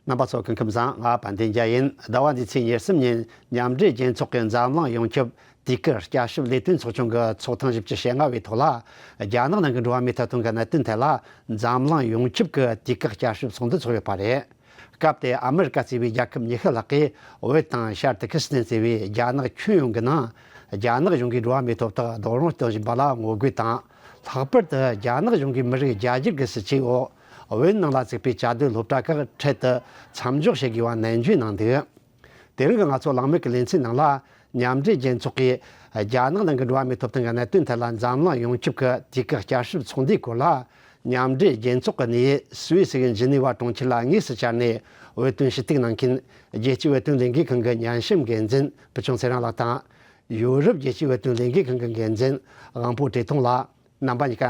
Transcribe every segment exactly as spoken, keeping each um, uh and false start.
རྣམ་པ་ཚོ་སྐུ་ཁམས་བཟང་། ང་དཔལ་ལྡན་རྒྱལ་ཡིན། ཟླ་བ་འདིའི་ཚེས་ཉེར་གསུམ་ཉིན་མཉམ་འབྲེལ་རྒྱལ་ཚོགས་ཀྱི་འཛམ་གླིང་ཡོངས་ཁྱབ་དུས་བཀག་བསྐྱར་ཞིབ་ལས་དོན་ཚོགས་ཆུང་གི་ཚོགས་ཐེངས་བཞི་བཅུ་ཞེ་ལྔ་བའི་ཐོག་ལ། རྒྱ་ནག་ནང་གི་འགྲོ་བ་མིའི་ཐོབ་ཐང་གི་གནད་དོན་ཐད་ལ་འཛམ་གླིང་ཡོངས་ཁྱབ་ཀྱི་དུས་བཀག་བསྐྱར་ཞིབ་ཚོགས་འདུ་ཚོགས་ཡོད་པ་རེད། སྐབས་དེར་ཨ་མི་རི་ཀ་གཙོས་པའི་རྒྱལ་ཁབ་ཉི་ཤུ་ལྷག་གིས་བོད་དང་ཤར་ཏུར་ཀི་སི་ཐན་གཙོས་པའི་རྒྱ་ནག་ཁྱོན་ཡོངས་ཀྱི་ནང་རྒྱ་ནག་གཞུང་གིས་འགྲོ་བ་མིའི་ཐོབ་ཐང་རྡོག་རོལ་གཏོང་བཞིན་པ་ལ་ངོ་རྒོལ་དང་། ལྷག་པར་དུ་རྒྱ་ནག་གཞུང་གིས་མི་རིགས་རྒྱ་སྒྱུར་གྱི་སྲིད་བྱུས་འོག་བོད་ནང་ལ་བཙུགས་པའི་བཅའ་སྡོད་སློབ་གྲྭ་ཁག་འཕྲལ་དུ་མཚམས་འཇོག་བྱེད་དགོས་པ་ནན་བརྗོད་གནང་འདུག་དེ་རིང་གི་ང་ཚོ་གླེང་མོལ་གྱི་ལེ་ཚན་ནང་ལ། མཉམ་འབྲེལ་རྒྱལ་ཚོགས་ཀྱིས་རྒྱ་ནག་ནང་གི་འགྲོ་བ་མིའི་ཐོབ་ཐང་གི་གནད་དོན་ཐད་ལ་འཛམ་གླིང་ཡོངས་ཁྱབ་ཀྱི་དུས་བཀག་བསྐྱར་ཞིབ་ཚོགས་འདུའི་སྐོར་ལ། མཉམ་འབྲེལ་རྒྱལ་ཚོགས་ཀྱི་གནས་ཡུལ་སུད་སི་གི་ཇི་ནི་ཝ་གྲོང་ཁྱེར་ལ་དངོས་སུ་བཅར་ནས། བོད་དོན་ཞུ་གཏུག་གནང་མཁན་རྒྱལ་སྤྱིའི་བོད་དོན་ལས་འགུལ་ཁང་གི་ཉམས་ཞིབ་འགན་འཛིན་བུ་ཆུང་ཚེ་རིང་ལགས་དང་། ཡོ་རོབ་རྒྱལ་སྤྱིའི་བོད་དོན་ལས་འགུལ་ཁང་གི་འགན་འཛིན་དབང་པོ་བཀྲས་མཐོང་ལགས། རྣམ་པ་གཉིས་ཀ་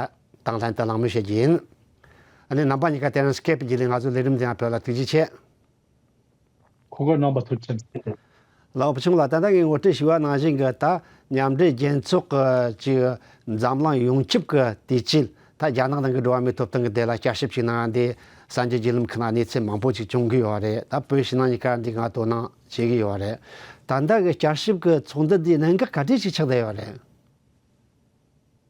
དང་ལྷན་དུ་གླེང་མོལ་བྱེད་རྒྱུ་ཡིན། ཨ་ནི་རྣམ་པ་གཉིས་ཀ་དེ་རིང་སྐེབ་བརྒྱུད་ལས་ང་ཚོའི་ལས་རིམ་འདི་ཡང་ཕེབས་ལ་ཐུགས་རྗེ་ཆེ། གོ་སྐབས་གནང་བ་ཐུགས་རྗེ་ཆེ། ལགས་བུ་ཆུང་ལགས། ད་ལྟ་ངས་ངོ་སྤྲོད་ཞུས་པ་ནང་བཞིན་གྱི་ད་མཉམ་འབྲེལ་རྒྱལ་ཚོགས་ཀྱི་ཅིག་འཛམ་གླིང་ཡོངས་ཁྱབ་ཀྱི་དུས་ཆེན། ད་རྒྱ་ནག་ནང་གི་འགྲོ་བ་མིའི་ཐོབ་ཐང་གི་ཐད་ལ་བསྐྱར་ཞིབ་ཅིག་གནང་ཡ་འདི་གསར་འགྱུར་བརྒྱུད་ལམ་ཁག་ནང་གནས་ཚུལ་མང་པོ་ཅིག་བྱུང་གི་ཡོད་རེད། ད་བོད་ཕྱི་ནང་གཉིས་ཀ་འདི་ག་དོ་སྣང་བྱེད་ཀྱི་ཡོད་རེད། ད་ལྟ་གི་བསྐྱར་ཞིབ་ཀྱི་ཚོགས་འདུ་འདི་གནད་འགག་ག་འདྲས་ཅིག་ཆགས་བསྡད་ཡོད་རེད།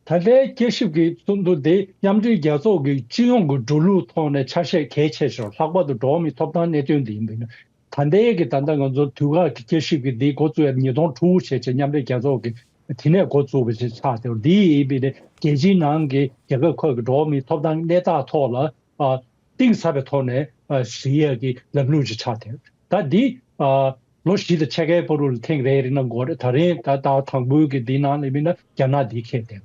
ད་ལྟའི་བསྐྱར་ཞིབ་ཀྱི་ཚོགས་འདུ་དེ་མཉམ་འབྲེལ་རྒྱལ་ཚོགས་ཀྱི་སྤྱི་ཡོངས་ཀྱི་འགྲོ་ལུགས་ཐོག་ནས་ཆ་ཤས་གལ་ཆེ་ཤོས། ལྷག་པར་དུ་འགྲོ་བ་མིའི་ཐོབ་ཐང་གནད་དོན་དེ་ཡིན་པས་ན། ད་ལྟའི་གི་ད་ལྟ་ང་ཚོ་དུས་བཀག་གི་བསྐྱར་ཞིབ་ཀྱི་འདི་འགོ་བཙུགས་ཡ་ཉིས་སྟོང་དྲུག་བྱས་བྱས་མཉམ་འབྲེལ་རྒྱལ་ཚོགས་ཀྱི་དེ་ནས་འགོ་བཙུགས་པ་ཞིག་ཆགས་ཏེ། འདི་ཡིན་པས་ནས་རྒྱལ་སྤྱིའི་ནང་གི་རྒྱལ་ཁབ་ཁག་གི་འགྲོ་བ་མིའི་ཐོབ་ཐང་གནས་སྟངས་ཐོག་ལ་ཨ་གཏིང་ཟབ་པའི་ཐོག་ནས་ཨ་གཟིགས་ཡ་གི་ལམ་ལུགས་ཅིག་ཆགས་ཏེ། ད་འདི་ཨ་ལོ་བཞི་དང་ཕྱེད་ཀའི་བར་དུ་ལ་ཐེངས་རེ་རེ་གནང་དགོས་རེད། ད་རིང་ད་ལྟ་དང་པོའི་གི་འདི་ནང་ལ་མིན་ན་རྒྱ་ནག་འདི་ཁེལ་ཏེ།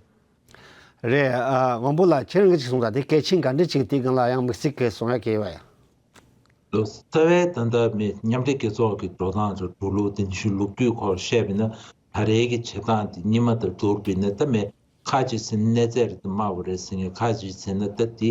རེད། ཨ་དབང་པོ་ལགས། ཁྱེད་རང་གིས་ཅིག་གསུངས་དང་། དེ་གལ་ཆེན་ག་འདྲ་ཅིག་དེའི་སྒང་ལ་ཡང་དམིགས་བསལ་གྱི་གསུང་ཡ་གལ་ཡོད་ཡ། ལོ་རྩ་བའི་ད་ལྟ་མི་མཉམ་འབྲེལ་རྒྱལ་ཚོགས་ཀྱི་འགྲོ་སྟངས་ཚོ་འགྲོ་ལུགས་དེ་ནི་ཤུ་ལོ་རྒྱུས་སྐོར་བཤད་པ་ཡིན་ན། ད་རེས་ཀྱི་བྱེད་སྟངས་དེ་སྔོན་མ་དང་བསྡུར་བ་ཡིན་ན་ད་མི་ཁ་ཅིག་ཟེར་ན་གནས་ཚད་རེད་དེ་དམའ་བ་རེད་ཟེར་མཁན། ཁ་ཅིག་ཟེར་ན་ད་དེ་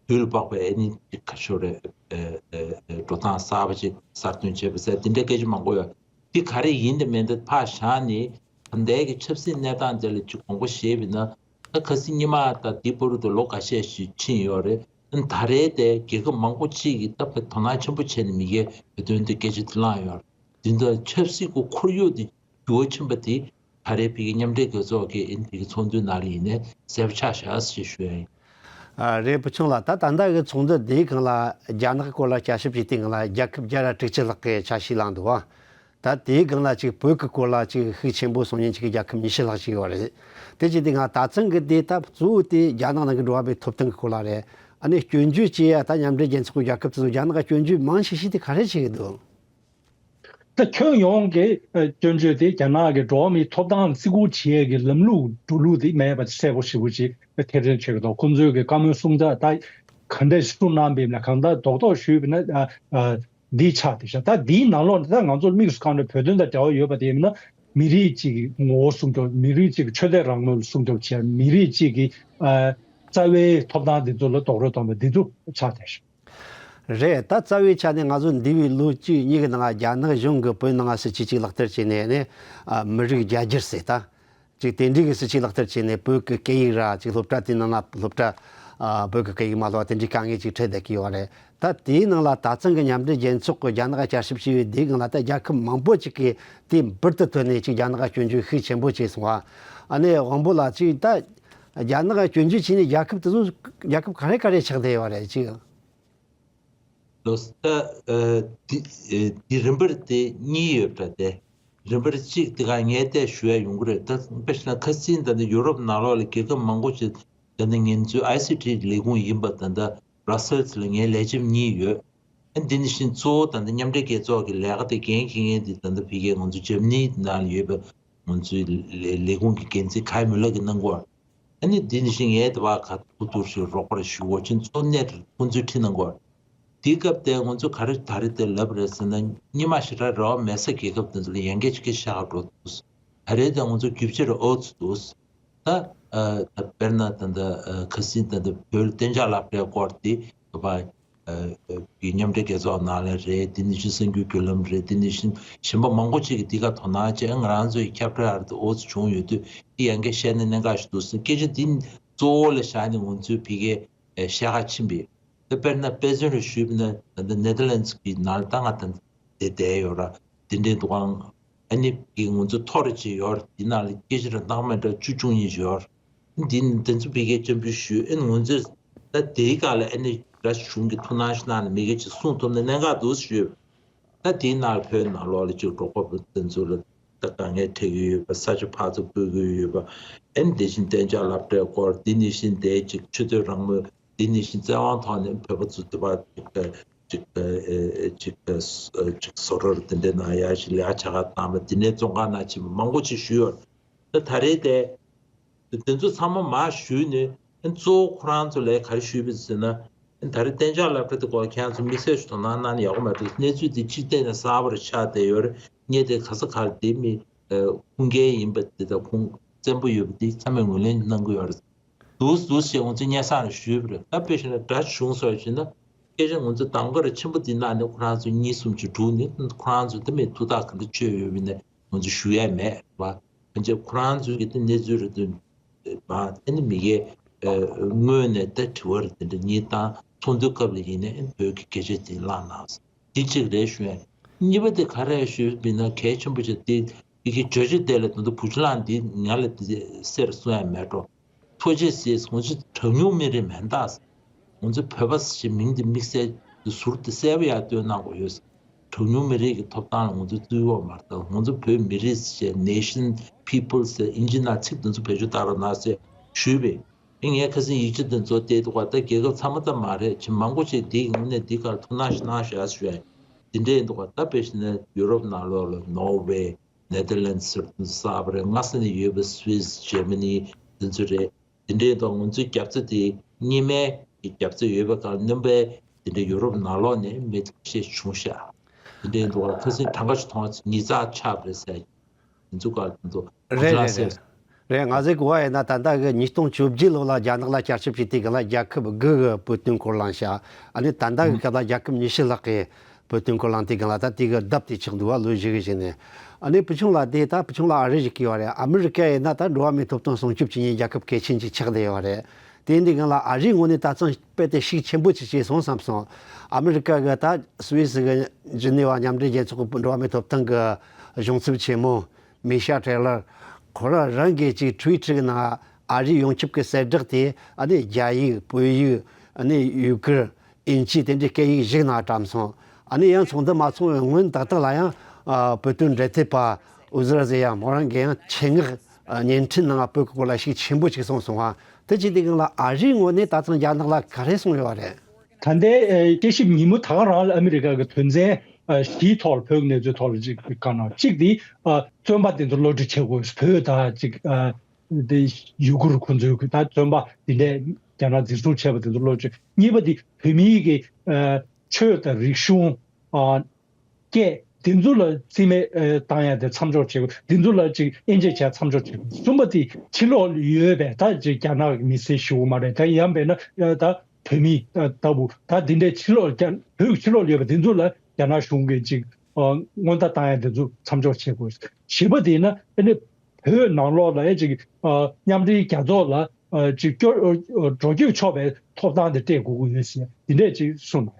དུས་ལ་དཔག་པའི་ཨ་ནི་ཁ་ཤོར་རེད། ཨ་ཨ་ཨ་འགྲོ་སྟངས་གསར་པ་ཅིག་གསར་གཏོད་བྱས་པ་ཟེར་དེ་འདྲའི་སྐད་ཆ་མང་པོ་ཡོད། འདི་ག་རེ་ཡིན་དེ་མིན་དེ་ཕར་བཞག་ནས། ད་ལྟའི་གི་ཆབ་སྲིད་གནས་སྟངས་དེ་ལ་ཅིག་དགོངས་པ་བཞེས་པ་ཡིན་ན། ད་ཁ་སང་སྔོན་མ་དང་འདི་བར་དུ་ལོ་འགའ་ཤས་ཤིག་ཕྱིན་ཡོད་རེད། ད་རེས་དེ་རྒྱལ་ཁབ་མང་པོ་ཅིག་གིས་ད་དཔེ་དོ་སྣང་ཆེན་པོ་བྱས་ནས་མི་སྒེར་བོད་དོན་དེ་སྐད་ཆ་དེ་བླངས་ཡོད་རེད། འདི་འདྲ་ཆབ་སྲིད་ཀྱི་ཁོར་ཡུག་དེ་འགྱུར་བ་ཕྱིན་པ་དེ་ད་རེས་ཕ་གི་མཉམ་འབྲེལ་རྒྱལ་ཚོགས་ཀྱི་ཨ་ནི་ཕ་གི་ཚོགས་འདུའི་ནང་ལ་ཡིན་ནའི་གསལ་པོ་ཆགས་བཞག་ཞེས་ཞུ་ཡ་ཡིན། ཨ་རེད། བུ་ཆུང་ལགས། ད་ད་ལྟ་གི་ཚོགས་འདུ་འདིའི་སྒང་ལ་རྒྱ་ནག་གི་སྐོར་ལ་བསྐྱར་ཞིབ་བྱེད་དུས་སྒང་ལ་རྒྱལ་ཁབ་བརྒྱ་དང་དྲུག་ཅུ་ལྷག་གིས་ཆ་ཤས་བླངས་འདུག་བ། ད་དེའི་སྒང་ལ་ཅིག་བོད་ཀྱི་སྐོར་ལ་ཅིག་ཤུགས་ཆེན་པོ་གསུང་མཁན་ཅིག་རྒྱལ་ཁབ་ཉི་ཤུ་ལྷག་ཅིག་ཡོད་རེད། དེ་བྱེད་དུས་སྒང་ད་ཐེངས་ཀྱི་དེ་ད་གཙོ་བོ་དེ་རྒྱ་ནག་ནང་གི་འགྲོ་བ་མིའི་ཐོབ་ཐང་གི་སྐོར་ལ་རེད། ཨ་ནི་སྐྱོན་བརྗོད་བྱེད་ཡ་ད་མཉམ་འབྲེལ་རྒྱལ་ཚོགས་ཀྱི་རྒྱལ་ཁབ་དེ་ཚོ་རྒྱ་ནག་ག་སྐྱོན་བརྗོད་མང་ཆེ་ཤོས་དེ་ག་རེ་བྱེད་ཀྱི་འདུག་ད་ཁྱོན་ཡོངས་ཀྱི་ཨ་སྐྱོན་བརྗོད་དེ་རྒྱ་ནག་གི་འགྲོ་བ་མིའི་ཐོབ་ཐང་བརྩི་བཀུར་བྱེད་ཡས་ཀྱི་ལམ་ལུགས་འགྲོ་ལུགས་དེ་མེད་པ་གསལ་པོ་ཞེ་པོ་ཅིག་ཐེར་འདོན་བྱེད་ཀྱི་འདུག་ཁོང་ཚོའི་གི་བཀའ་མོལ་གསུང་ཚད་ད་ག་འདྲས་ཤིག་གནང་པ་ཡིན་ན། གང་ལྟར་རྡོག་རྡོག་ཞུས་པ་ཡིན་ན་ཨ་ཨ་འདི་ཆགས་བསྡད་ཤག་ད་འདིའི་ནང་ལོགས་ནས་ད་ང་ཚོར་དམིགས་སུ་བཀར་ནས་བོད་དོན་དང་འབྲེལ་བ་ཡོད་པ་དེ་ཡིན་ན། མི་རིགས་གཅིག་གི་ངོ་བོ་སྲུང་སྐྱོབ། མི་རིགས་གཅིག་གི་ཆོས་དད་རང་མོས་ལ་སྲུང་སྐྱོབ་བྱེད། མི་རིགས་གཅིག་གི་ཨ་རྩ་བའི་ཐོབ་ཐང་འདི་ཚོ་ལ་རྡོག་རོལ་གཏོང་བ་འདི་ཚོ་ཆགས་བསྡད་ཤག་རེད། ད་རྩ་བའི་ཆ་ནས་ང་ཚོ་འདས་པའི་ལོ་གཅིག་གཉིས་ཀྱི་ནང་རྒྱ་ནག་གཞུང་གིས་བོད་ནང་སྲིད་བྱུས་ཅིག་ལག་བསྟར་བྱས་ནས་ནི། ཨ་མི་རིགས་རྒྱ་སྒྱུར་ཟེར། ད་ཅིག་དེ་འདྲའི་གི་སྲིད་བྱུས་ལག་བསྟར་བྱས་ནས་བོད་ཀྱི་སྐད་ཡིག་ར་ཅིག་སློབ་གྲྭ་དེ་ནང་ན་སློབ་གྲྭ། ཨ་བོད་ཀྱི་སྐད་ཡིག་མ་སློབ་པ་དེ་འདྲའི་དཀའ་ངལ་ཅིག་འཕྲད་བསྡད་ཀྱི་ཡོད་རེད། ད་དེའི་ནང་ལ་ད་ཐེངས་ཀྱི་མཉམ་འབྲེལ་རྒྱལ་ཚོགས་ཀྱིས་རྒྱ་ནག་བསྐྱར་ཞིབ་བྱས་པའི་དེའི་སྒང་ལ་ད་རྒྱལ་ཁབ་མང་པོ་ཅིག་གིས་དེ་འབུར་དུ་ཐོན་ནས་ཅིག་རྒྱ་ནག་སྐྱོན་བརྗོད་ཤུགས་ཆེན་པོ་བྱས་སོང་བ། ཨ་ནི་དབང་པོ་ལགས། ཅིག་ད་རྒྱ་ནག་སྐྱོན་བརྗོད་བྱས་ནས་རྒྱལ་ཁབ་དེ་ཚོ་རྒྱལ་ཁབ་ག་རེ་ག་རེ་ཆགས་བསྡད་ཡོད་རེད་ཅིག་ལོ་ད་ཨ་འདི་ཨ་འདི་རིམ་པར་དེ་གཉིས་ཡོད་པ་དེ། རིམ་པར་གཅིག་དེ་ག་ངས་བལྟས་ཞུ་ཡ་ཡོང་གི་རེད། ད་དཔེ་བཞག་ན་ཁ་སང་ད་ནི་ཡུ་རོབ་ནང་ལོགས་ལ་རྒྱལ་ཁབ་མང་པོ་ཞིག་ད་ནི་ངེད་ཚོའི་ཨའི་སི་ཊི་ལས་ཁུངས་ཡིན་པ་ད་ལྟ་བྷ་ར་སེལ་སི་ལ་ངའི་ལས་བྱེད་གཉིས་ཡོད། ཨ་འདི་ནི་བཞིན་གཙོ་བོ་ད་ལྟ་མཉམ་འབྲེལ་རྒྱལ་ཚོགས་ཀྱི་ལས་ཀ་དེ་འགན་འཁྱེར་མཁན་དེ་ད་ལྟ་ཕ་གིའི་ང་ཚོ་འཇར་མ་ནི་ནང་ལ་ཡོད་པའི་ང་ཚོའི་ལས་ལས་ཁུངས་ཀྱི་འགན་འཛིན་ཁའི་མུ་ལར་གྱིས་གནང་གོ། ཨ་ནི་འདི་ནི་བཞིན་ངས་དེ་བ་ཁ་ཐུག་ཐུག་ཞིག་རོགས་པ་རེ་ཞུ་གོ་ཕྱིན་གཙོ་གནད་ཁོང་ཚོའི་ཁྲིད་གནང་གོ། དེའི་སྐབས་དེ་ང་ཚོ་ག་རེ་ད་རེས་དེ་ལབ་རེད་ཟེར་ན། སྔོན་མ་ཞེ་དྲག་རེ་བ་མེད་ས་རྒྱལ་ཁབ་དེ་ཚོ་ལ་ཡང་སྐད་ཅིག་གིས་ཤ་ཁ་འགྲོ་འདུག་ད་རེས་དེ་ང་ཚོ་རྒྱུ་ཆ་རེ་ཨོ་ཚོ་འདུག་ད་ཨ་ད་དཔེར་ན་ད་ལྟ་ཨ་ཁ་སང་ད་ལྟ་བོད་ལ་གཏན་འཇགས་སློབ་གྲྭའི་སྐོར་དེ་ད་བ་ཨ་ཨ་གི་མཉམ་འབྲེལ་རྒྱལ་ཚོགས་ནང་ལ་རེད། དེ་ནི་བཞིན་གསར་འགྱུར་བརྒྱུད་ལམ་རེད། དེ་ནི་བཞིན་གཞན་པ་མང་པོ་ཅིག་གིས་འདི་ག་དོ་སྣང་བྱས། ང་རང་ཚོའི་ཁྱབ་བསྒྲགས་རེད་དེ་ཨོ་ཚོ་བྱུང་ཡོད་དུས་དེ་ཡང་སྐད་བཤད་ན་གནད་འགག་ཞིག་འདུག་ཟེར། སྐད་ཆ་འདི་གཙོ་བོ་ལ་བཞག་ནས་ང་ཚོའི་ཕ་གིའི་ཨ་བཤད་ག་ཕྱིན་པས། དཔེར་ན་དཔེ་མཚོན་རེ་ཞུས་པ་ན་ད་ལྟ་ནེ་དར་ལན་སི་གི་ནང་ལ་ད་ང་ད་དེ་བསྡད་ཡོད་ར། དེ་འདྲའི་འདུག་ཨང་། ཨ་ནི་གི་ང་ཚོ་ཐོ་རེ་ཅིག་ཡོད་ར། དེ་ནང་ལ་སྐད་ཆ་ར་སྣང་མེད་འདྲ་བཅུ་བཅུ་གཉིས་ཡོད་ར། འདི་ནི་དེ་ཚོ་ཕ་གིར་སྤྱན་འབུལ་ཞུས། ཨ་ནི་ང་ཚོས་ད་དེའི་སྒང་ལ་ཨ་ནི་ར་གཞུང་གི་ཐུགས་སྣང་ཞིག་གནང་ནས་མི་སྒེར་ཅིག་གསུང་ཐུབ་ན་གནད་འགག་འདུག་ཞུས། ད་དེའི་ནང་བོད་ནང་ལོགས་ལ་ཅིག་འབྲོག་པ་དེ་ཚོ་ལ་ད་དཀའ་ངལ་འཕྲད་ཀྱི་ཡོད་པ། ས་ཆ་ཕར་ཚུར་སྤོ་གི་ཡོད་པ། ཨ་ནི་དེ་བཞིན་གཏན་འཇགས་སློབ་གྲྭའི་སྐོར། དེ་ནང་བཞིན་དེ་ཅིག་ཆུ་ཚོད་རང་མོས། དེ་ནང་བཞིན་བཙན་དབང་ཐོག་ནས་བོད་པ་ཚོ་དེ་བར་ཅིག་ཅིག་ཨེ་ཅིག་ཨེ་ཅིག་ཨེ་ཅིག་བཟོ་གྲྭ་དེ་འདྲའི་ནང་ཡར་ཞིག་ལས་ཀ་བྱ་ག་བཏང་བ། དེ་ནས་བཙོན་ཁང་ནང་ཕྱིན་པ་མང་པོ་ཅིག་ཞུས་ཡོད། ད་ད་རེས་དེ་དེ་ཚོ་ཚང་མ་མར་ཞུས་ནས། གཙོ་བོ་ཁོ་རང་ཚོ་ལ་ག་རེ་ཞུས་པ་ཟེར་ན། ད་རེས་གཏན་འཇགས་སློབ་གྲྭ་དེ་སྐོར་ཁྱེད་རང་ཚོ་དམིགས་བསལ་ཞིག་དོ་སྣང་གནང་ན་ཡག་པོ་མ་འདུག་གནས་ཚུལ་དེ་གཅིག་བལྟས་ན་གསར་པ་རེ་ཆགས་བསྡད་ཡོད་རེད། ངས་དེ་ག་ས་ག་ལ་དེ་མི་ཁུངས་སྐྱེལ་ཡིན་པ་དེ་དང་ཁུངས་བཙན་པོ་ཡོད་པ་དེ་ཚང་མས་ངོས་ལེན་གནང་གི་ཡོད་རེད། འདུག་འདུག་ཞེས་ང་ཚོས་སྙན་སེང་རེ་ཞུས་པ་རེད། ད་དཔེ་བཞག་ན་དགྲ་གཞུང་སོགས་བྱས་ན། སྐད་ཆ་ང་ཚོ་གདམ་ག་རེ་ཆེན་པོ་འདི་གནང་ནས་ཁོ་རང་ཚོ་གཉིས་གསུམ་ཅིག་བསྒྲུགས་ནས་ཁོ་རང་ཚོ་དེ་མི་ཐུགས་ཐག་ག་འདྲ་ཆོད་ཡོད་མིན་ནས་ང་ཚོ་ཞུ་ཡ་མེད་པ། ཕན་ཆད་ཁོ་རང་ཚོའི་གི་དེ་གནས་ཚུལ་རེ་དོན་པ་དེ་ནི་མི་སྒེར་ངོས་ནས་ད་དྲི་བ་རེ་དེ་འདྲ་གཉིས་བཏང་། ཚོགས་འདུའི་སྐབས་ལ་ཡིན་ནའི་བོད་ཀྱི་སྐད་ཆ་དེ་བླངས་གནང་། དེ་གཅིག་རེད་ཞུ་ཡ། གཉིས་པ་དེ་ག་རེ་ཞུས་པ་ཡིན་ན་གལ་ཆེན་པོ་ཆེ་དེ། ཡི་གེ་བརྗོད་གཞི་དེ་ལ་ད་དུང་བུ་ཆུ་གླང་འདི་ང་ལ་དེ་གསེར་གསུང་ཡ་མེད་འགྲོ། ཐུགས་རྗེ་ཆེ། ང་ཚོ་གྲངས་ཉུང་མི་རིགས་མིན་ད། ང་ཚོ་བོད་པ་ཞེས་མིང་དེ་དམིགས་བསལ་དུ་ཟུར་དུ་གསལ་པོ་ཡར་བཏོན་གནང་དགོས་ཡོད། གྲངས་ཉུང་མི་རིགས་ཀྱི་ཐོབ་ཐང་ལ་ང་ཚོ་བརྩི་བ་མ་རེད་ད། ང་ཚོ་བོད་མི་རིགས་ཞེས་nation people ཟེར་ཨིན་ཇི་ནང་ཚིག་དེ་ཚོ་བེད་སྤྱོད་བཏང་རོགས་གནང་ཟེར་ཞུས་པས། ངས་ཁ་སང་ཡིག་ཆ་དེ་ཚོ་བལྟས་འདུག་ག་ད་རྒྱལ་ཁབ་ཚང་མ་ཙམ་མ་རེད། ཅིག་མང་པོ་ཅིག་འདིའི་ངོས་ནས་འདི་གར་ཐུགས་སྣང་ཞིག་གནང་ཤག་ཞུ་ཡ། འདི་འདྲས་འདུག་ག་ད་དཔེ་བཞག་ན་ཡུ་རོབ་ནང་ལོགས་ལ་ནོར་ཝེ། ནེ་དར་ལན་སི་ཟེར་དུས་གསར་པ་རེད། སྔ་ས་ནས་ཡོད་པའི་སུད་སི། ཇར་མ་ནི། དེ་ཚོ་རེད། དེ་འདྲའི་ཐོག་ང་ཚོའི་རྒྱབ་རྩ་དེ་གཉིས་སྨན་གྱི་རྒྱབ་རྩ་ཡོད་པའི་སྒང་སྣོན་པའི་དེ་འདྲའི་ཡུ་རོབ་ནང་ལོགས་ནས་མི་ཤས་བྱུང་ཤག་དེ་འདྲའི་འདུག་ག་ཁ་སང་གྲངས་ཀ་ཞིག་མཐོང་བ་ཉིས་བརྩེགས་ཆགས་པ་རེད་ཟེར། དེ་ཚོ་ག་དེ་ཚོ་རེད་རེད་རེད། རེད། ང་ཚོས་གོ་བ་ཡིན་ན་ད་ལྟ་གི་ཉིས་སྟོང་བཅོ་བརྒྱད་ལོ་ལ་རྒྱ་ནག་ལ་བསྐྱར་ཞིབ་བྱས་དུས་སྒང་ལ་རྒྱལ་ཁབ་དགུ་གི་བོད་དོན་སྐོར་གླེང་ཤག་ཨ་ནི་ད་ལྟ་གི་སྐབས་ལ་རྒྱལ་ཁབ་ཉི་ཤུ་ལྷག་གི་བོད་དོན་སྐོར་གླེང་དུས་སྒང་ལ་ད་དེ་གི་ལྡབ་དེ་ཆགས་འདུག་བ། ལོ་བཞི་གི་གཞུག་ནས། ཨ་ནི་བུ་ཆུང་ལགས་དེ་ད་བུ་ཆུང་ལགས་ཨ་རི་བཞུགས་ཀྱི་ཡོད་རེད། ཨ་མི་རི་ཀ་ཡིན་ན་ད་འགྲོ་བ་མིའི་ཐོབ་ཐང་སྲུང་སྐྱོབ་བྱེད་མཁན་རྒྱལ་ཁབ་གལ་ཆེན་ཅིག་ཆགས་བསྡད་ཡོད་རེད། དེ་འདི་སྒང་ལ་ཨ་རིའི་ངོས་ནས་ད་ཐེངས་རྦད་དེ་ཤུགས་ཆེན་པོ་ཅིག་བྱས་སོང་བསམ་སོང་། ཨ་མི་རི་ཀ་གི་ད་སུད་སི་གི་ཇི་ནི་ཝ་མཉམ་འབྲེལ་རྒྱལ་ཚོགས་ཀྱི་འགྲོ་བ་མིའི་ཐོབ་ཐང་གི་གཞུང་ཚབ་ཆེན་མོ་མི་ཤ་ཊེ་ལར། ཁོ་རང་རང་གིས་ཅིག་ཊུ་ཝི་ཊར་གི་ནང་ཨ་རིའི་ཡོངས་ཁྱབ་ཀྱི་གསལ་བསྒྲགས་དེ་ཨ་ནི་རྒྱ་ཡིག་བོད་ཡིག་ཨ་ནི་ཡུ་གུར་དབྱིན་ཇི་དེ་འདྲའི་སྐད་ཡིག་བཞི་ནང་བཀྲམ་སོང་། ཨ་ནི་ཡང་ཚོགས་འདུ་མ་ཚོགས་པའི་སྔོན་ཏག་ཏག་ལ་ཡང་ཨ་བོད་དོན་འབྲེལ་མཐུད་པ་ཨུ་ཟུར་ཟེར་ཡ་མོ་རང་གིས་ཡང་ཆེད་མངགས་ཨ་བརྙན་འཕྲིན་ནང་བོད་ཀྱི་སྐོར་ལ་ཤུགས་ཆེན་པོ་ཅིག་གསུངས་སོང་བ། དེ་བྱས་དུས་སྒང་ལ་ཨ་རིའི་ངོས་ནས་ད་ཐེངས་རྒྱ་ནག་ལ་ག་རེ་གསུངས་ཡོད་རེད། ད་ལྟའི་ཨ་དཔྱད་ཞིབ་ཉིན་མོ་ད་ག་རང་ལ་ཨ་མི་རི་ཀ་གི་དོན་ཚན་ཨ་བཞིའི་ཐོག་ལ་བོད་ཀྱི་གནས་ཚུལ་ཐོག་ལ་ཅིག་བཀའ་གནང་། གཅིག་དེ་ཨ་བཙོན་པ་དེ་ཚོ་གློད་གྲོལ་བྱེད་དགོས། བོད་དང་ཅིག་ཨ་དེ་ཡུ་གུར་ཁོ་ཚོའི་ད་བཙོན་པ་དེ་འདྲས་རྒྱ་ནག་འཛིན་བཟུང་བྱས་པ་དེ་ཚོ་གློད་གྲོལ། གཉིས་པ་དེ་བོད་མིའི་གི་ཨ་ཆོས་དང་རིག་གཞུང་ཨ་སྐད་དེ་ཚོ་ལ་རྩིས་མེད་ཨ་བཏང་ཡ་དེ་མཚམས་འཇོག་བྱེད་དགོས། དེ་ཚོ་ལ་ཅིག་དབྱེ་འབྱེད་བྱས་མཚམས་འཇོག་བྱེད་དགོས། གསུམ་པ་དེ་ཕྱི་ལོགས་ལ་ཡོད་པའི་ད་ཅིག་རྒྱ་ནག་གི་མི་སེར་ཞུ་གི་མ་རེད། ད་ཡང་མིན་ན་ཨ་ད་བོད་མི་ཨ་ལྟ་བུ་ད་དེ་འདྲའི་ཕྱི་ལོགས་རྒྱ་བོད་ཀྱི་ཕྱི་ལོགས་ལ་ཡོད་པ་དེ་ཚོ་ལ་རྒྱ་ནག་གཞུང་གིས་ཅིག་ཨ་སྔོན་བརྡ་བཏང་ཡ་དེ་ཚོ་མཚམས་འཇོག་བྱེད་དགོས། བཞི་པ་དེ་ཡིན་ན་ཨ་ནི་བོད་ནང་ལོགས་ལ་ཨེ་ཅིག་ཨ་མཉམ་འབྲེལ་རྒྱལ་ཚོགས་ལ་ཨ་ཅིག་སྐྱོ་ཨ་འགྲོ་སྐྱོད་ཆོག་པའི་ཐོབ་ཐང་དེ་སྤྲད་དགོས་ཀྱི་ཡོད་ཟེར་དེ་འདྲས་ཅིག་གསུངས།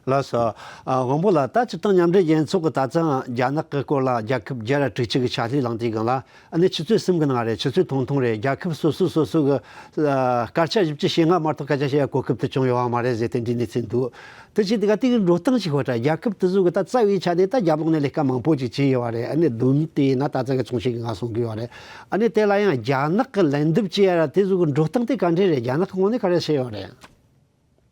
ལགས་སོ། ཨ་དབང་པོ་ལགས། ད་སྤྱིར་བཏང་མཉམ་འབྲེལ་རྒྱལ་ཚོགས་ཀྱི་ད་ཐེངས་རྒྱ་ནག་གི་སྐོར་ལ་རྒྱལ་ཁབ་བརྒྱ་ར་དྲུག་ཅུ་གི་ཕྱག་ལས་གནང་དུས་སྒང་ལ་ཨ་ནི་ཆུ་ཚོད་གསུམ་གྱི་ནང་རེད། ཆུ་ཚོད་ཐུང་ཐུང་རེད། རྒྱལ་ཁབ་སོ་སོ་སོ་སོ་གི་ཨ་སྐར་ཆ་བཞི་བཅུ་ཞེ་ལྔ་མ་གཏོགས་སྐད་ཆ་བཤད་ཡ་གོ་སྐབས་དེ་བྱུང་ཡོད་པ་མ་རེད་ཟེར་དེ་འདྲའི་གནས་ཚུལ་འདུག་དེ་བྱས་དུས་ག་དེ་གི་འགྲོ་སྟངས་ཤིག་ཧོ་ཏྲ་རྒྱལ་ཁབ་དེ་ཚོ་གི་ད་རྩ་བའི་ཆ་ནས་ད་རྒྱབ་ལོགས་ནས་ལས་ཀ་མང་པོ་ཅིག་བྱས་ཡོད་པ་རེད། ཨ་ནི་བསྡོམས་བལྟས་ན་ད་ཚང་གི་ཚོང་ཤེས་ཀྱི་ང་གསུང་གི་ཡོད་རེད། ཨ་ནི་དེ་ལ་ཡང་རྒྱ་ནག་གི་ལན་འདེབས་བྱས་ཡ་ར་དེ་ཚོ་གི་འགྲོ་སྟངས་དེ་ག་འདྲས་རེད། རྒྱ་ནག་གི་ངོས་ནས་ག་རེ་བྱས་ཡོད་རེད།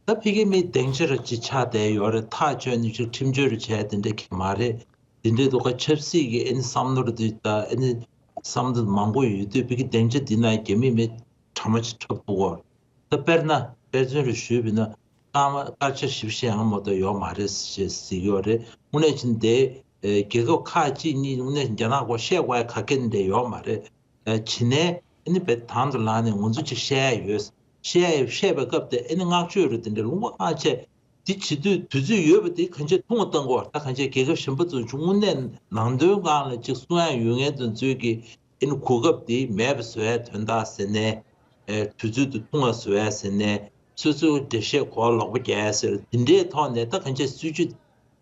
ད་ཕ་གི་མི་སྡིངས་ཆ་རུ་ཅིག་ཆགས་བསྡད་ཡོད་རེད། ཐག་གཅོད་ནས་ཅིག་ཁྲིམས་གཅོད་རུ་བྱས་དེ་འདྲ་གི་མ་རེད། དེ་འདྲའི་ཐོག་ཁ་ཆབ་སྲིད་ཀྱི་ཨེ་ནི་བསམ་བློ་རུ་དུས་ད་ཨེ་ནི་བསམ་བློ་མང་པོ་ཡོད་དུས་ཕ་གི་སྡིངས་ཆ་འདི་ན་རྒྱ་མི་མི་གྲངས་མང་ཅིག་འཁྲབ་ཐུབ་གོ། ད་དཔེར་ན་དཔེ་མཚོན་རུ་ཞུས་པ་ཡིན་ན་སྐར་མ་སྐར་ཆ་བཞི་བཅུ་ཞེ་ལྔ་མ་གཏོགས་ཡོད་མ་རེད་ཞེས་ཟེར་གྱི་ཡོད་རེད། དངོས་གནས་བྱས་ན་དེ་ཨེ་རྒྱལ་ཁབ་ཁག་གཅིག་གཉིས་དངོས་གནས་རྒྱ་ནག་སྐོར་བཤད་དགོས་ཡ་ག་གེ་འདྲ་ཡོད་མ་རེད། ཨ་བྱས་ནས་ཨ་ནི་བས་དང་དུ་ལངས་ནས་ང་ཚོ་ཅིག་བཤད་ཡ་ཡོད། བཤད་ཡ་བཤད་པའི་སྐབས་དེ་ཨ་ནི་བསྔགས་བརྗོད་རེད། དེ་འདྲའི་ལུང་པ་བསྔགས་བྱས་འདི་བྱེད་དུས་དུས་ཚོད་ཡོད་པ་དེ་གང་ཅི་ཐུང་བ་བཏང་དགོས། ད་གང་ཅི་རྒྱལ་ཁབ་གཞན་པ་ཚོ་ཆུ་དངོས་གནས་ནང་དོན་སྒང་ལ་ཅིག་གསུང་ཡ་ཡོད་མཁན་དེ་ཚོའི་གི་ཨ་ནི་གོ་སྐབས་དེ་མེད་པ་བཟོ་ཡ་དོན་དག་ཟེར་ནས། ཨེ་དུས་ཚོད་དེ་ཐུང་བ་བཟོ་ཡ་ཟེར་ནས། སོ་སོའི་འགྲེལ་བཤད་གོ་ལོག་པ་རྒྱག་ཟེར་དེ་འདྲའི་ཐོག་ནས་ད་གང་ཅི་སྲིད་ཇུས་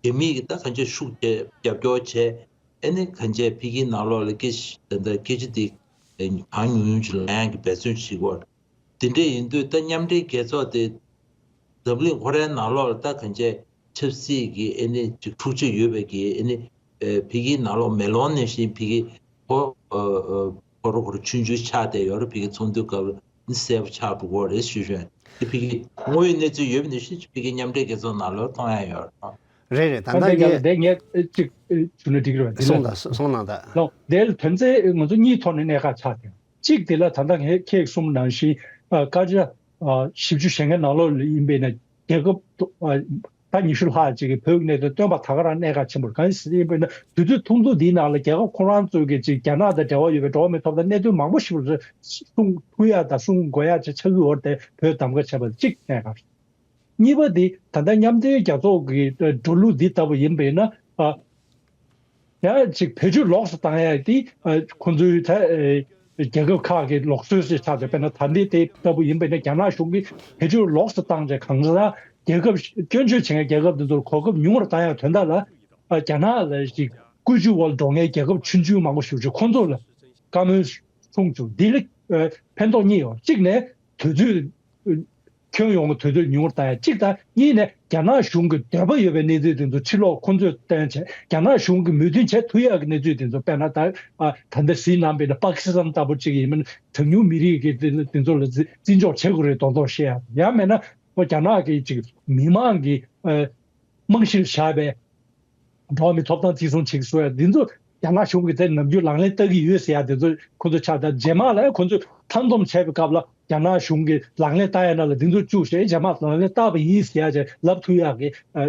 རྒྱ་མི་གི་ད་གང་ཅི་ཤུགས་རྒྱབ་རྒྱབ་སྐྱོར་བྱས། ཨེ་ནི་གང་ཅི་ཕ་གིའི་ནང་ལོགས་ལ་སྐད་ཆ་ད་ལྟ་སྐད་ཆ་དེ་གང་ཉུང་ཉུང་ཅིག་ལེན་ཡག་གི་འབད་བརྩོན་བྱེད་དགོས། དེ་འདྲ་ཡིན་དུས་ད་མཉམ་འབྲེལ་རྒྱལ་ཚོགས་དེ་འཛམ་གླིང་ཁོ་རའི་ནང་ལོགས་ལ་ད་གང་ཅི་ཆབ་སྲིད་ཀྱི་ཨེ་ནི་ཅིག་འཁྲུག་ཆ་ཡོད་པའི་གི་ཨེ་ནི་ཨེ་ཕ་གིའི་ནང་ལོགས་མེ་ལོང་ནང་བཞིན་ཕ་གི་ཁོ་ཨ་ཨ་ཁོ་ར་ཁོ་ར་ཆུང་ཆུང་ཆགས་བསྡད་ཡོད་རེད། ཕ་གི་ཚོགས་འདུའི་སྐབས་ལ་ནི་གསལ་པོ་ཆགས་འགྲོ་གི་རེད་ཞུ་ཞུ་ཡ། དེ་ཕ་གི་དངོས་ཡོད་གནས་ཚུལ་ཡོད་པ་ནང་བཞིན་ཕ་གི་མཉམ་འབྲེལ་རྒྱལ་ཚོགས་ནང་ལོགས་མཐོང་ཡ་ཡོད་རེད། རེད་རེད། ད་ད་ལྟ་ལྟ་ངས་ངས་དེ་ངས་ཨེ་ཅིག་ཨེ་ཞུ་ན་འགྲིག་རེད་བ། དེ་གསུངས་ལ་དང་གསུངས་གནང་དང་། ལོ་དེ་ལ་དོན་ཚན་ང་ཚོ་གཉིས་ཐོག་ནས་གནད་འགག་ཆགས་ཀྱང་གཅིག་དེ་ལ་ད་ལྟ་ངས་ཁྱེད་གསུངས་ནང་བཞིན་ཨ་བཀའ་རྒྱ་ཨ་བཞི་བཅུ་ཞེ་ལྔའི་ནང་ལོགས་ལ་ཡིན་པས་ན་རྒྱལ་ཁབ་ཨ་ད་ཉི་ཤུ་ལྷག་ཅིག་གིས་བོད་ཀྱི་གནད་དོན་སྟོན་པ་ད་ག་རང་གནད་འགག་ཆེན་པོ་རེད། གང་ཡིན་ཟེར་ཡིན་པས་ན་དུས་ཚོད་ཐུང་ཐུང་འདིའི་ནང་ལ་རྒྱལ་ཁབ་ཁོ་རང་ཚོའི་གི་ཅིག་རྒྱ་ནག་དང་འབྲེལ་བ་ཡོད་པའི་འགྲོ་བ་མིའི་ཐོབ་ཐང་གནད་དོན་མང་པོ་ཞིག་གསུང་ཐུབ་ཡ་དང་གསུང་དགོས་ཡ་ཅིག་ཆགས་ཀྱི་ཡོད་རེད་དེ་བོད་གདམ་ག་བྱས་པ་གཅིག་གནད་འགག་རེད། གཉིས་པ་དེ་ད་ལྟ་མཉམ་འབྲེལ་རྒྱལ་ཚོགས་ཀྱི་འགྲོ་ལུགས་འདི་ལྟ་བུ་ཡིན་པས་ན་ཨ། ཡང་ཅིག་བེད་སྤྱོད་ལོགས་སུ་བཏང་ཡ་དེ་ཨ་ཁོང་ཚོའི་ད་ཨེ་རྒྱལ་ཁབ་ཁག་གི་ལུགས་སྲོལ་ཞིག་ཆགས་ཏེ་དཔེར་ན་ད་ལྟའི་དེ་ལྟ་བུ་ཡིན་པས་ན་རྒྱ་ནག་གཞུང་གིས་བེད་སྤྱོད་ལོགས་སུ་བཏང་བྱས་གང་ཟག་རྒྱལ་ཁབ་སྐྱོན་བརྗོད་བྱེད་མཁན་རྒྱལ་ཁབ་དེ་ཚོར་གོ་སྐབས་ཉུང་རུ་བཏང་ཡ་དོན་དག་ལ་ཨ་རྒྱ་ནག་ལ་ཅིག་བཀོད་ཇུས་འོག་ལ་འགྲོ་མཁན་རྒྱལ་ཁབ་ཆུང་ཆུང་མང་པོ་ཞིག་ཅིག་ཁོང་ཚོ་ལ་བཀའ་མོལ་གསུངས་བྱུང་། འདི་ལ་ཨ་ཕན་ཐོགས་གཉིས་ཡོད། གཅིག་ནས་དུས་ཚོད་ཁྱོན་ཡོངས་ཀྱི་དུས་ཚོད་ཉུང་བར་བཏང་ཡ་གཅིག་དང་། གཉིས་ནས་རྒྱ་ནག་གཞུང་གི་འདོད་པ་ཡོད་པའི་གནས་ཚུལ་དེ་ཚོ་ཕྱི་ལོགས་ཁོང་ཚོས་བཏོན་བྱས་རྒྱ་ནག་གཞུང་གི་མོས་མཐུན་བྱེད་ཐུབ་ཡག་གི་གནས་ཚུལ་དེ་ཚོ་དཔེར་ན་ད་ཨ་ད་ལྟ་གཟིགས་གནང་བའི་ན་པ་ཀི་སི་ཐན་ལྟ་བུ་གཅིག་ཡིན་མིན་གྲངས་ཉུང་མི་རིགས་ཀྱི་དེ་དེ་ཚོ་ལ་བརྩི་བརྩི་འཇོག་བྱེད་དགོས་རེད་མདོག་མདོག་བཤད་ཡ། ཡང་མེད་ན་ཁོ་རྒྱ་ནག་གི་ཅིག་མི་མང་གི་ཨ་རྨང་གཞིར་བཞག་པའི་འགྲོ་བ་མིའི་ཐོབ་ཐང་བརྩི་སྲུང་བྱེད་ཀྱི་སྲོལ་ཡ་འདི་ཚོ་རྒྱ་ནག་གཞུང་གིས་དེ་ནམ་རྒྱུན་ལག་ལེན་བསྟར་གྱི་ཡོད་ཟེར་ཡ་འདི་ཚོ་ཁོ་ཚོ་ཆགས། ད་རྗེས་མ་ལ་ཁོ་ཚོས་མཐའ་འཛོམས་བྱས་པའི་སྐབས་ལ་རྒྱ་ནག་གཞུང་གིས་ལག་ལེན་བསྟར་ཡ་ན་ལ་འདི་ཚོ་བཅུག་བྱས་རྗེས་མ་ལག་ལེན་བསྟར་བ་ཡིན་ཟེར་ཡ་ཅིག་ལབ་ཐུབ་ཡག་གི་ཨ་